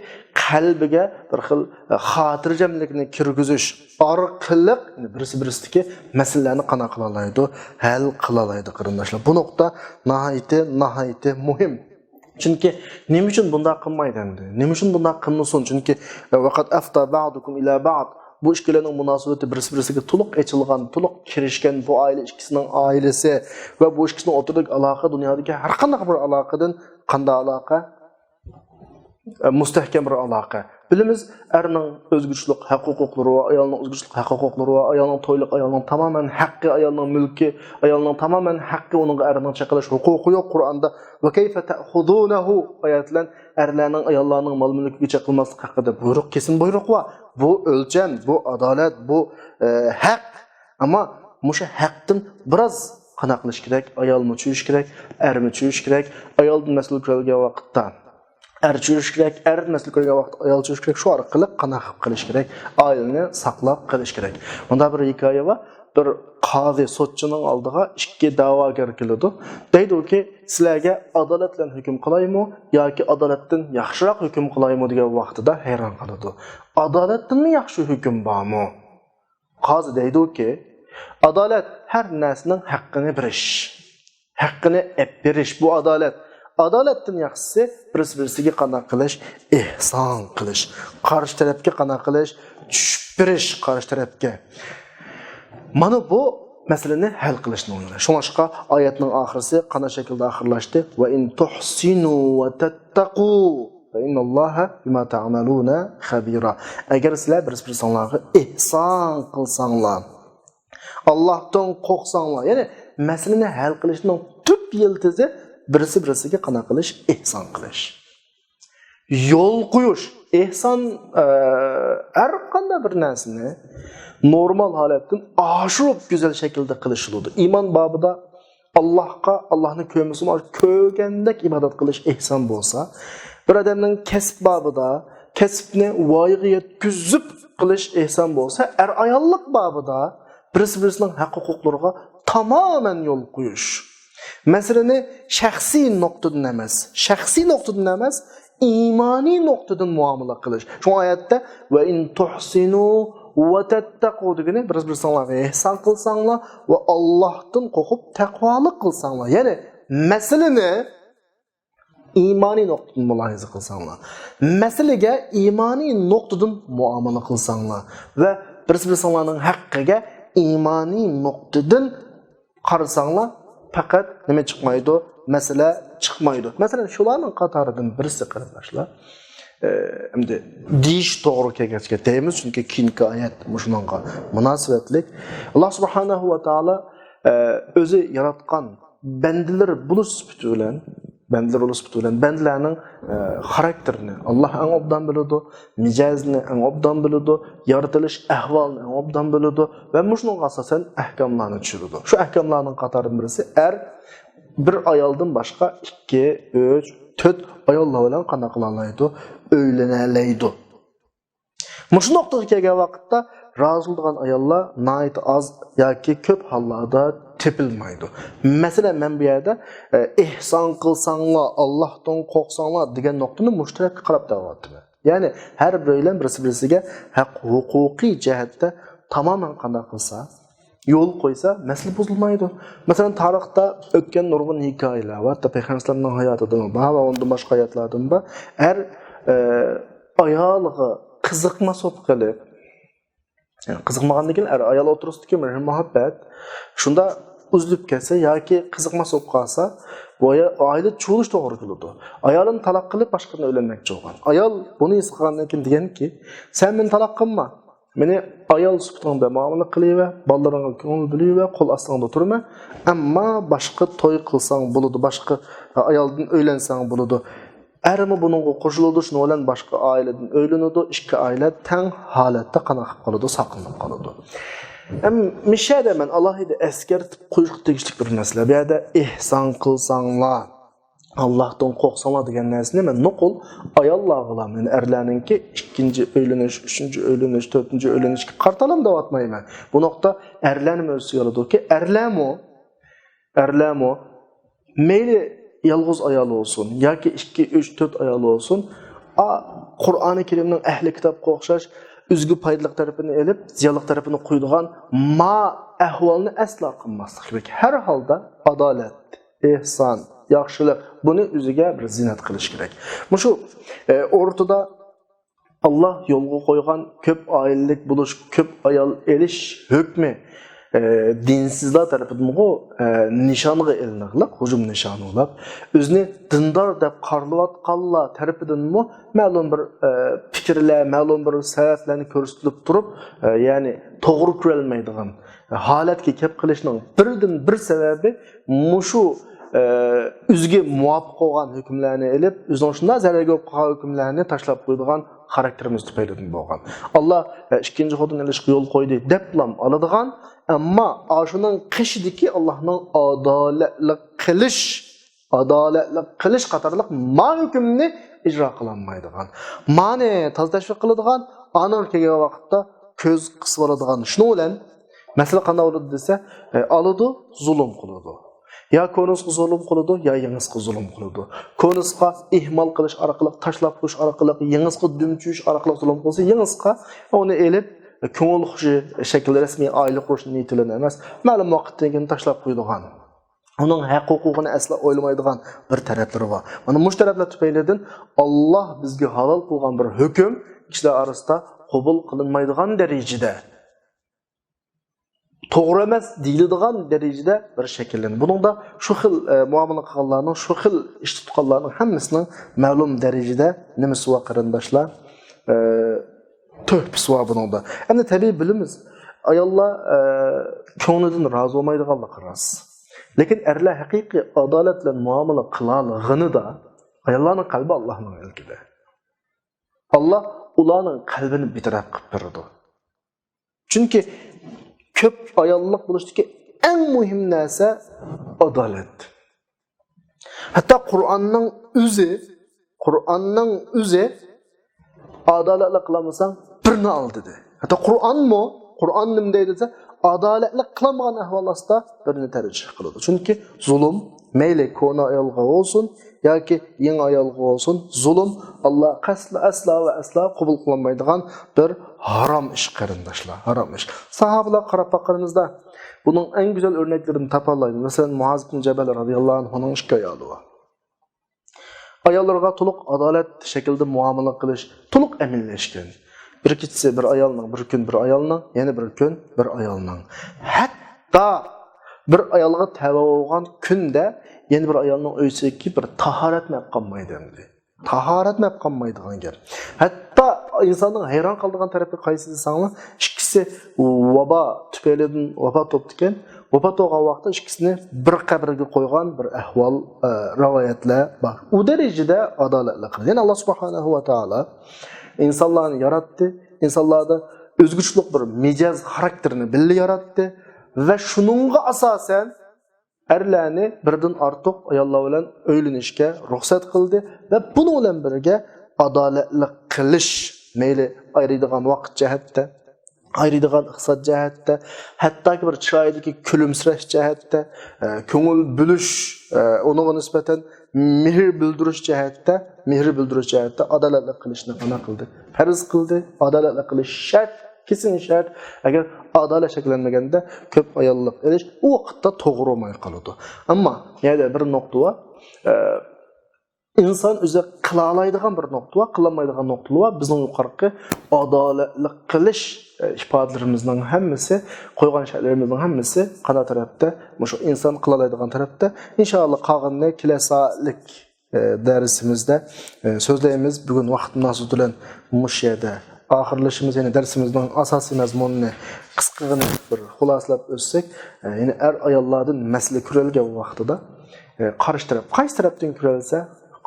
قەلبىگە بىر خىل، ئە، خاتىرجەملىكنى كىرگۈزۈش ئارقىلىق بىرسى-بىرسىدىكى مەسىلىلەرنى قانداق قىلالايدۇ، ھەل قىلالايدۇ، قېرىنداشلار. بۇ نۇقتا ناھايىتى، ناھايىتى مۇھىم. چۈنكى نېمە ئۈچۈن بۇنداق قىلمايدۇ ئەمدى؟ نېمە ئۈچۈن بۇنداق قىلمىسۇن؟ چۈنكى، ئە، ۋەقەد ئەفتا بەئدۇكۇم ئىلە بەئد. بۇ ئىككىلەننىڭ مۇناسىۋىتى بىرسى-بىرسىگە تولۇق ئېچىلغان، تولۇق كىرىشكەن بۇ ئائىلە ئىككىسىنىڭ ئائىلىسى ۋە بۇ ئىككىسىنىڭ ئوتتۇرىدىكى ئالاقە دۇنيادىكى ھەر قانداق بىر ئالاقىدىن قانداق ئالاقە؟ ئە، مۇستەھكەم بىر ئالاقە. بىلىمىز، ئەرنىڭ ئۆزگىچىلىك ھەق-ھوقۇقلىرى بار، ئايالنىڭ ئۆزگىچىلىك ھەق-ھوقۇقلىرى بار، ئايالنىڭ تويلۇق، ئايالنىڭ تامامەن ھەققى، ئايالنىڭ مۈلكى، ئايالنىڭ تامامەن ھەققى، ئۇنىڭغا ئەرنىڭ چېقىلىش ھوقۇقى يوق. قۇرئاندا «ۋە كەيفە تەئخۇزۇنەھۇ» ئايەت بىلەن ئەرلەرنىڭ ئاياللارنىڭ مال-مۈلكىگە چېقىلماسلىق ھەققىدە بۇيرۇق، كېسىن بۇيرۇق بار. بۇ ئۆلچەم، بۇ ئادالەت، بۇ، ئە، ھەق. ئەمما مۇشۇ ھەقتىن بىراز قانداق قىلىش كېرەك؟ ئايالمۇ چۈشىنىش كېرەك، ئەرمۇ چۈشىنىش كېرەك. ئايالدىن مەسىلە كۆرۈلگەن ۋاقىتتا ئەر چۈشىنىش كېرەك، ئەردىن مەسىلە كۆرگەن ۋاقىتتا ئايال چۈشىنىش كېرەك. شۇ ئارقىلىق قانداق قىلىش كېرەك؟ ئائىلىنى ساقلاپ قېلىش كېرەك. مۇنداق بىر ھېكايە بار. بىر قازى سوتچىنىڭ ئالدىغا ئىككى دەۋاگەر كېلىدۇ. دەيدۇكى، سىلەرگە ئادالەت بىلەن ھۆكۈم قىلايمۇ ياكى ئادالەتتىن ياخشىراق ھۆكۈم قىلايمۇ دېگەن ۋاقتىدا ھەيران قالىدۇ. ئادالەتتىنمۇ ياخشى ھۆكۈم بارمۇ؟ قازى دەيدۇكى، ئادالەت ھەر نەرسىنىڭ ھەققىنى بېرىش. ھەققىنى ئەپ بېرىش، بۇ ئادالەت. ئادالەتتىن ياخشىسى بىرسى-بىرسىگە قانداق قىلىش؟ ئېھسان قىلىش. قارشى تەرەپكە قانداق قىلىش؟ چۈشۈپ بېرىش قارشى تەرەپكە. مانا بۇ مەسىلىنى ھەل قىلىشنىڭ يولى. شۇڭلاشقا ئايەتنىڭ ئاخىرىسى قانداق شەكىلدە ئاخىرلاشتى؟ «ۋە ئىن تۇھسىنۇ ۋە تەتتەقۇ فە ئىننەللاھە بىما تەئمەلۇنە خەبىرا.» ئەگەر سىلەر بىرسى-بىرسىڭلارغا ئېھسان قىلساڭلار، ئاللاھتىن قورقساڭلار، يەنى مەسىلىنى ھەل قىلىشنىڭ تۈپ يىلتىزى بىرسى-بىرسىگە قانداق قىلىش؟ ئېھسان قىلىش. يول قويۇش. ئېھسان، ئە، ھەر قانداق بىر نەرسىنى نورمال ھالەتتىن ئاشۇرۇپ گۈزەل شەكىلدە قىلىش بولىدۇ. ئىمان بابىدا ئاللاھقا، ئاللاھنى كۆرمىسىمۇ، كۆرگەندەك ئىبادەت قىلىش ئېھسان بولسا، بىر ئادەمنىڭ كەسىپ بابىدا كەسىپنى ۋايىغا يەتكۈزۈپ قىلىش ئېھسان بولسا، ئەر-ئاياللىق بابىدا بىرسى-بىرسىنىڭ ھەق-ھوقۇقلىرىغا تامامەن يول قويۇش. مەسىلىنى شەخسىي نۇقتىدىن ئەمەس، شەخسىي نۇقتىدىن ئەمەس، ئىمانىي نۇقتىدىن مۇئامىلە قىلىش. شۇڭا ئايەتتە «ۋە ئىن تۇھسىنۇ ۋە تەتتەقۇ» دېگىنى، بىرسى-بىرسىڭلارغا ئېھسان قىلساڭلار ۋە ئاللاھتىن قورقۇپ تەقۋالىق قىلساڭلار. يەنى مەسىلىنى ئىمانىي نۇقتىدىن مۇلاھىزە قىلساڭلار، مەسىلىگە ئىمانىي نۇقتىدىن مۇئامىلە قىلساڭلار ۋە بىرسى-بىرسىڭلارنىڭ ھەققىگە ئىمانىي نۇقتىدىن قارىساڭلار، پەقەت نېمە چىقمايدۇ؟ مەسىلە چىقمايدۇ. مەسىلەن، شۇلارنىڭ قاتارىدىن بىرسى، قېرىنداشلار، ئە، ئەمدى دېيىش توغرا كەلگەچكە دەيمىز، چۈنكى كېيىنكى ئايەت مۇشۇنىڭغا مۇناسىۋەتلىك. ئاللا سۇبھانەھۇ ۋە تائالا، ئە، ئۆزى ياراتقان بەندىلىرى بولۇش سۈپىتى بىلەن، بەندىلىرى بولۇش سۈپىتى بىلەن بەندىلەرنىڭ، ئە، خاراكتېرىنى ئاللا ئەڭ ئوبدان بىلىدۇ، مىجەزىنى ئەڭ ئوبدان بىلىدۇ، يارىتىلىش ئەھۋالىنى ئەڭ ئوبدان بىلىدۇ ۋە مۇشۇنىڭغا ئاساسەن ئەھكاملارنى چۈشۈرىدۇ. شۇ ئەھكاملارنىڭ قاتارىدىن بىرسى، ئەر بىر ئايالدىن باشقا ئىككى، ئۈچ، تۆت ئاياللار بىلەن قانداق قىلالايدۇ؟ ئۆيلىنەلەيدۇ. مۇشۇ نۇقتىغا كەلگەن ۋاقىتتا رازى بولىدىغان ئاياللار ناھايىتى ئاز ياكى كۆپ ھاللاردا تېپىلمايدۇ. مەسىلەن، مەن بۇ يەردە، ئە، ئېھسان قىلساڭلار، ئاللاھتىن قورقساڭلار دېگەن نۇقتىنى مۇشۇ تەرەپكە قاراپ دەۋاتىمەن. يەنى ھەر بىرەيلەن بىرسى-بىرسىگە ھەق ھوقۇقىي جەھەتتە تامامەن قانداق قىلسا، يول قويسا، مەسىلە بۇزۇلمايدۇ. مەسىلەن، تارىختا ئۆتكەن نۇرغۇن ھېكايىلەر ۋە ھەتتا پەيغەمبەرلەرنىڭ ھاياتىدىمۇ بار ۋە ئۇندىن باشقا ھاياتلاردىمۇ بار. ئەر، ئە، ئايالىغا قىزىقماس بولۇپ قېلىپ، يەنى قىزىقمىغاندىن كېيىن ئەر ئايال ئوتتۇرىسىدىكى مېھىر مۇھەببەت شۇنداق ئۈزۈلۈپ كەتسە ياكى قىزىقماس بولۇپ قالسا، بۇ ئايا-، ئائىلە چۇۋۇلۇش توغرا كېلىدۇ. ئايالىنى تالاق قىلىپ، باشقا قېتىم ئۆيلەنمەكچى بولغان ئايال بۇنى ھېس قىلغاندىن كېيىن دېگەنكى، سەن مېنى تالاق قىلما، مېنى ئايال سۈپىتىڭدە مۇئامىلە قىلىۋەر، بالىلىرىڭغا كۆڭۈل بۆلۈۋەر، قول ئاستىڭدا تۇرىمەن، ئەمما باشقا توي قىلساڭ بولىدۇ، باشقا ئايالدىن ئۆيلەنسەڭ بولىدۇ. ئەرمۇ بۇنىڭغا قوشۇلىدۇ، شۇنىڭ بىلەن باشقا ئائىلىدىن ئۆيلىنىدۇ، ئىككى ئائىلە تەڭ ھالەتتە قانداق قىلىپ قالىدۇ، ساقلىنىپ قالىدۇ. ئەم، مۇشۇ يەردە مەن ئالاھىدە ئەسكەرتىپ قويۇشقا تېگىشلىك بىر مەسىلە. بۇ يەردە ئېھسان قىلساڭلار، ئاللاھتىن قورقساڭلار دېگەن نەرسىنى مەن نوقۇل ئاياللارغىلا، يەنى ئەرلەرنىڭكى ئىككىنچى ئۆيلىنىش، ئۈچىنچى ئۆيلىنىش، تۆتىنچى ئۆيلىنىشكە قارىتالام دەۋاتمايمەن. بۇ نۇقتا ئەرلەرنىمۇ ئۆز ئىچىگە ئالىدۇكى، ئەرلەرمۇ ئەرلەرمۇ مەيلى يالغۇز ئايال بولسۇن ياكى ئىككى، ئۈچ، تۆت ئايال بولسۇن، ئا، قۇرئانى كەرىمنىڭ ئەھلى كىتابقا ئوخشاش ئۆزىگە پايدىلىق تەرىپىنى ئېلىپ، زىيانلىق تەرىپىنى قويىدىغان ما ئەھۋالنى ئەسلا قىلماسلىق كېرەك. ھەر ھالدا ئادالەت، ئېھسان، ياخشىلىق، بۇنى ئۆزىگە بىر زىننەت قىلىش كېرەك. مۇشۇ، ئە، ئورتىدا ئاللا يولغا قويغان كۆپ ئائىلىلىك بولۇش، كۆپ ئايال ئېلىش ھۆكمى، ئە، دىنسىزلار تەرىپىدىنمۇ، ئە، نىشانغا ئېلىنىقلىق، ھۇجۇم نىشانى بولاپ، ئۆزىنى دىندار دەپ قارىلىۋاتقانلار تەرىپىدىنمۇ مەلۇم بىر، ئە، پىكىرلەر، مەلۇم بىر سەۋەبلەرنى كۆرسىتىلىپ تۇرۇپ، ئە، يەنى توغرا كۆرەلمەيدىغان ھالەتكە كەپ قېلىشنىڭ بىردىن بىر سەۋەبى مۇشۇ، ئە، ئۆزىگە مۇۋاپىق بولغان ھۆكۈملەرنى ئېلىپ، ئۆزىنىڭ شۇنداق زەرەرگە بولۇپ قالغان ھۆكۈملەرنى تاشلاپ قويىدىغان خاراكتېرىمىز تۈپەيلىدىن بولغان. ئاللا، ئە، ئىككىنچى خوتۇن ئېلىشقا يول قويدى دەپلا ئالىدىغان، ئەمما ئاشۇنىڭ قېشىدىكى ئاللانىڭ ئادالەتلىك قىلىش، ئادالەتلىك قىلىش قاتارلىق ما ھۆكۈمنى ئىجرا قىلالمايدىغان، مانى تازا تەشۋىق قىلىدىغان، ئانىڭغا كەلگەن ۋاقىتتا كۆز قىسىۋالىدىغان. شۇنىڭ بىلەن مەسىلە قانداق بولىدۇ دېسە، ئە، ئالىدۇ، زۇلۇم قىلىدۇ. يا كونىسىغا زۇلۇم قىلىدۇ، يا يېڭىسىغا زۇلۇم قىلىدۇ. كونىسىغا ئىھمال قىلىش ئارقىلىق، تاشلاپ قويۇش ئارقىلىق، يېڭىسىغا دۈم چۈشۈرۈش ئارقىلىق زۇلۇم قىلسا، يېڭىسىغا ئۇنى ئېلىپ، كۆڭۈل خۇشى شەكىلدە رەسمىي ئائىلە قۇرۇش نىيىتى بىلەن ئەمەس، مەلۇم ۋاقىتتىن كېيىن تاشلاپ قويىدىغان. ئۇنىڭ ھەق ھوقۇقىنى ئەسلا ئويلىمايدىغان بىر تەرەپلىرى بار. مانا مۇشۇ تەرەپلەر تۈپەيلىدىن ئاللا بىزگە ھالال قىلغان بىر ھۆكۈم كىشىلەر ئارىسىدا قوبۇل قىلىنمايدىغان دەرىجىدە، توغرا ئەمەس دېيىلىدىغان دەرىجىدە بىر شەكىللەندى. بۇنىڭدا شۇ خىل، ئە، مۇئامىلە قىلغانلارنىڭ، شۇ خىل ئىش تۇتقانلارنىڭ ھەممىسىنىڭ مەلۇم دەرىجىدە نېمىسى بار، قېرىنداشلار؟ ئە، تۆھپىسى بار بۇنىڭدا. ئەمدى تەبىئىي بىلىمىز، ئاياللار، ئە، كۆڭلىدىن رازى بولمايدىغانلىقى راست. لېكىن ئەرلەر ھەقىقىي ئادالەت بىلەن مۇئامىلە قىلالىغىنىدا، ئاياللارنىڭ قەلبى ئاللانىڭ ئىلكىدە. ئاللا ئۇلارنىڭ قەلبىنى بىتەرەپ قىلىپ بېرىدۇ. چۈنكى كۆپ ئاياللىق بولۇشتىكى ئەڭ مۇھىم نەرسە ئادالەت. ھەتتا قۇرئاننىڭ ئۆزى، قۇرئاننىڭ ئۆزى ئادالەتلىك قىلالمىساڭ بىرنى ئال دېدى. ھەتتا قۇرئانمۇ، قۇرئان نېمە دەيدۇ دېسە، ئادالەتلىك قىلالمىغان ئەھۋال ئاستىدا بىرنى تەرجىھ قىلىدۇ. چۈنكى زۇلۇم، مەيلى كونا ئايالغا بولسۇن ياكى يېڭى ئايالغا بولسۇن، زۇلۇم ئاللا قەسلا، ئەسلا ۋە ئەسلا قوبۇل قىلالمايدىغان بىر ھارام ئىش، قېرىنداشلار، ھارام ئىش. ساھابىلارغا قاراپ باققىنىمىزدا، بۇنىڭ ئەڭ گۈزەل ئۆرنەكلىرىنى تاپالايمىز. مەسىلەن، مۇئاز ئىبن جەبەل رازىياللاھۇ ئەنھۇنىڭ ئىككى ئايالى بار. ئاياللىرىغا تولۇق ئادالەت شەكىلدە مۇئامىلە قىلىش تولۇق ئەمەلىيلەشكەن. بىر كېچىسى بىر ئايالنىڭ، بىر كۈن بىر ئايالنىڭ، يەنە بىر كۈن بىر ئايالنىڭ. ھەتتا بىر ئايالغا تەۋە بولغان كۈندە يەنە بىر ئايالنىڭ ئۆيىسىدىكى بىر تاھارەتمۇ ئەپ قالمايدۇ ئەمدى. تاھارەتمۇ ئەپ قالمايدىغان گەپ. ھەتتا ئىنساننىڭ ھەيران قالىدىغان تەرىپى قايسى دېسەڭلار، ئىككىسى ۋابا تۈپەيلىدىن ۋاپات بوپتىكەن. ۋاپات بولغان ۋاقىتتا ئىككىسىنى بىر قەبرىگە قويغان بىر ئەھۋال، ئە، رىۋايەتلەر بار. ئۇ دەرىجىدە ئادالەتلىك قىلدى. يەنى ئاللا سۇبھانەھۇ ۋە تائالا ئىنسانلارنى ياراتتى. ئىنسانلاردا ئۆزگىچىلىك بىر مىجەز خاراكتېرنى بىللە ياراتتى. ۋە شۇنىڭغا ئاساسەن ئەرلەرنى بىردىن ئارتۇق ئاياللار بىلەن ئۆيلىنىشكە رۇخسەت قىلدى. ۋە بۇنىڭ بىلەن بىرگە ئادالەتلىك قىلىش، مەيلى ئايرىيدىغان ۋاقىت جەھەتتە، ئايرىيدىغان ئىقتىساد جەھەتتە، ھەتتاكى بىر چىرايدىكى كۈلۈمسىرەش جەھەتتە، ئە، كۆڭۈل بۆلۈش، ئە، ئۇنىڭغا نىسبەتەن مېھىر بىلدۈرۈش جەھەتتە، مېھىر بىلدۈرۈش جەھەتتە ئادالەتلىك قىلىشنى مانا قىلدى، پەرز قىلدى. ئادالەتلىك قىلىش شەرت، كېسىن شەرت. ئەگەر ئادالەت شەكىللەنمىگەندە كۆپ ئاياللىق ئېلىش ئۇ ۋاقىتتا توغرا بولماي قالىدۇ. ئەمما يەنە بىر نۇقتا بار. ئە، ئىنسان ئۆزى قىلالايدىغان بىر نۇقتا بار، قىلالمايدىغان نۇقتا بار. بىزنىڭ يۇقىرىقى ئادالەتلىك قىلىش، ئە، ئىپادىلىرىمىزنىڭ ھەممىسى، قويغان شەرتلىرىمىزنىڭ ھەممىسى قانداق تەرەپتە؟ مۇشۇ ئىنسان قىلالايدىغان تەرەپتە. ئىنشائاللا، قالغىنىنى كېلەر سائەتلىك، ئە، دەرسىمىزدە، ئە، سۆزلەيمىز. بۈگۈن ۋاقىت مۇناسىۋىتى بىلەن مۇشۇ يەردە ئاخىرلىشىمىز. يەنى دەرسىمىزنىڭ ئاساسىي مەزمۇنىنى قىسقىغىنە بىر خۇلاسىلاپ ئۆتسەك، ئە، يەنى ئەر-ئاياللاردىن مەسىلە كۆرۈلگەن ۋاقتىدا، ئە، قارشى تەرەپ قايسى تەرەپتىن كۆرۈلسە،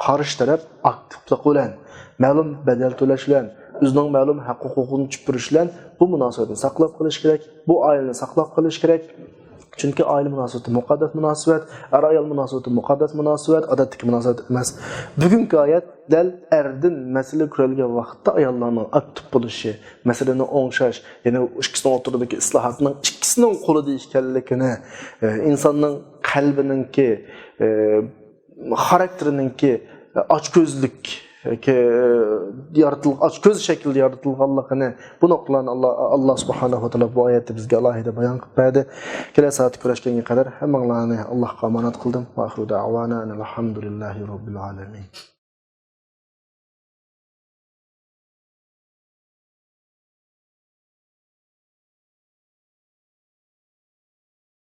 قارشى تەرەپ ئاكتىپلىق بىلەن، مەلۇم بەدەل تۆلەش بىلەن، ئۆزىنىڭ مەلۇم ھەق-ھوقۇقىنى چۈشۈرۈش بىلەن بۇ مۇناسىۋەتنى ساقلاپ قېلىش كېرەك، بۇ ئائىلىنى ساقلاپ قېلىش كېرەك. چۈنكى ئائىلە مۇناسىۋىتى مۇقەددەس مۇناسىۋەت، ئەر-ئايال مۇناسىۋىتى مۇقەددەس مۇناسىۋەت، ئادەتتىكى مۇناسىۋەت ئەمەس. بۈگۈنكى ھايات دەل ئەردىن مەسىلە كۆرۈلگەن ۋاقىتتا ئاياللارنىڭ ئاكتىپ بولۇشى، مەسىلىنى ئوڭشاش، يەنى ئىككىسىنىڭ ئوتتۇرىدىكى ئىسلاھاتنىڭ ئىككىسىنىڭ قولىدا ئىكەنلىكىنى، ئە، ئىنساننىڭ قەلبىنىڭكى، ئە، خاراكتېرىنىڭكى ئاچكۆزلۈك، ياكى يارىتىل-، ئاچكۆز شەكلىدە يارىتىلغانلىقىنى، بۇ نۇقتىلارنى ئاللا، ئاللا سۇبھانەھۇ ۋە تائالا بۇ ئايەتتە بىزگە ئالاھىدە بايان قىلىپ بەردى. كېلەر سائەتتە كۆرۈشكەنگە قەدەر ھەممىڭلارنى ئاللاھقا ئامانەت قىلدىم. ۋە ئاخىرۇ دەئۋانا ئەنىل ھەمدۇلىللاھى رەببىل ئالەمىن.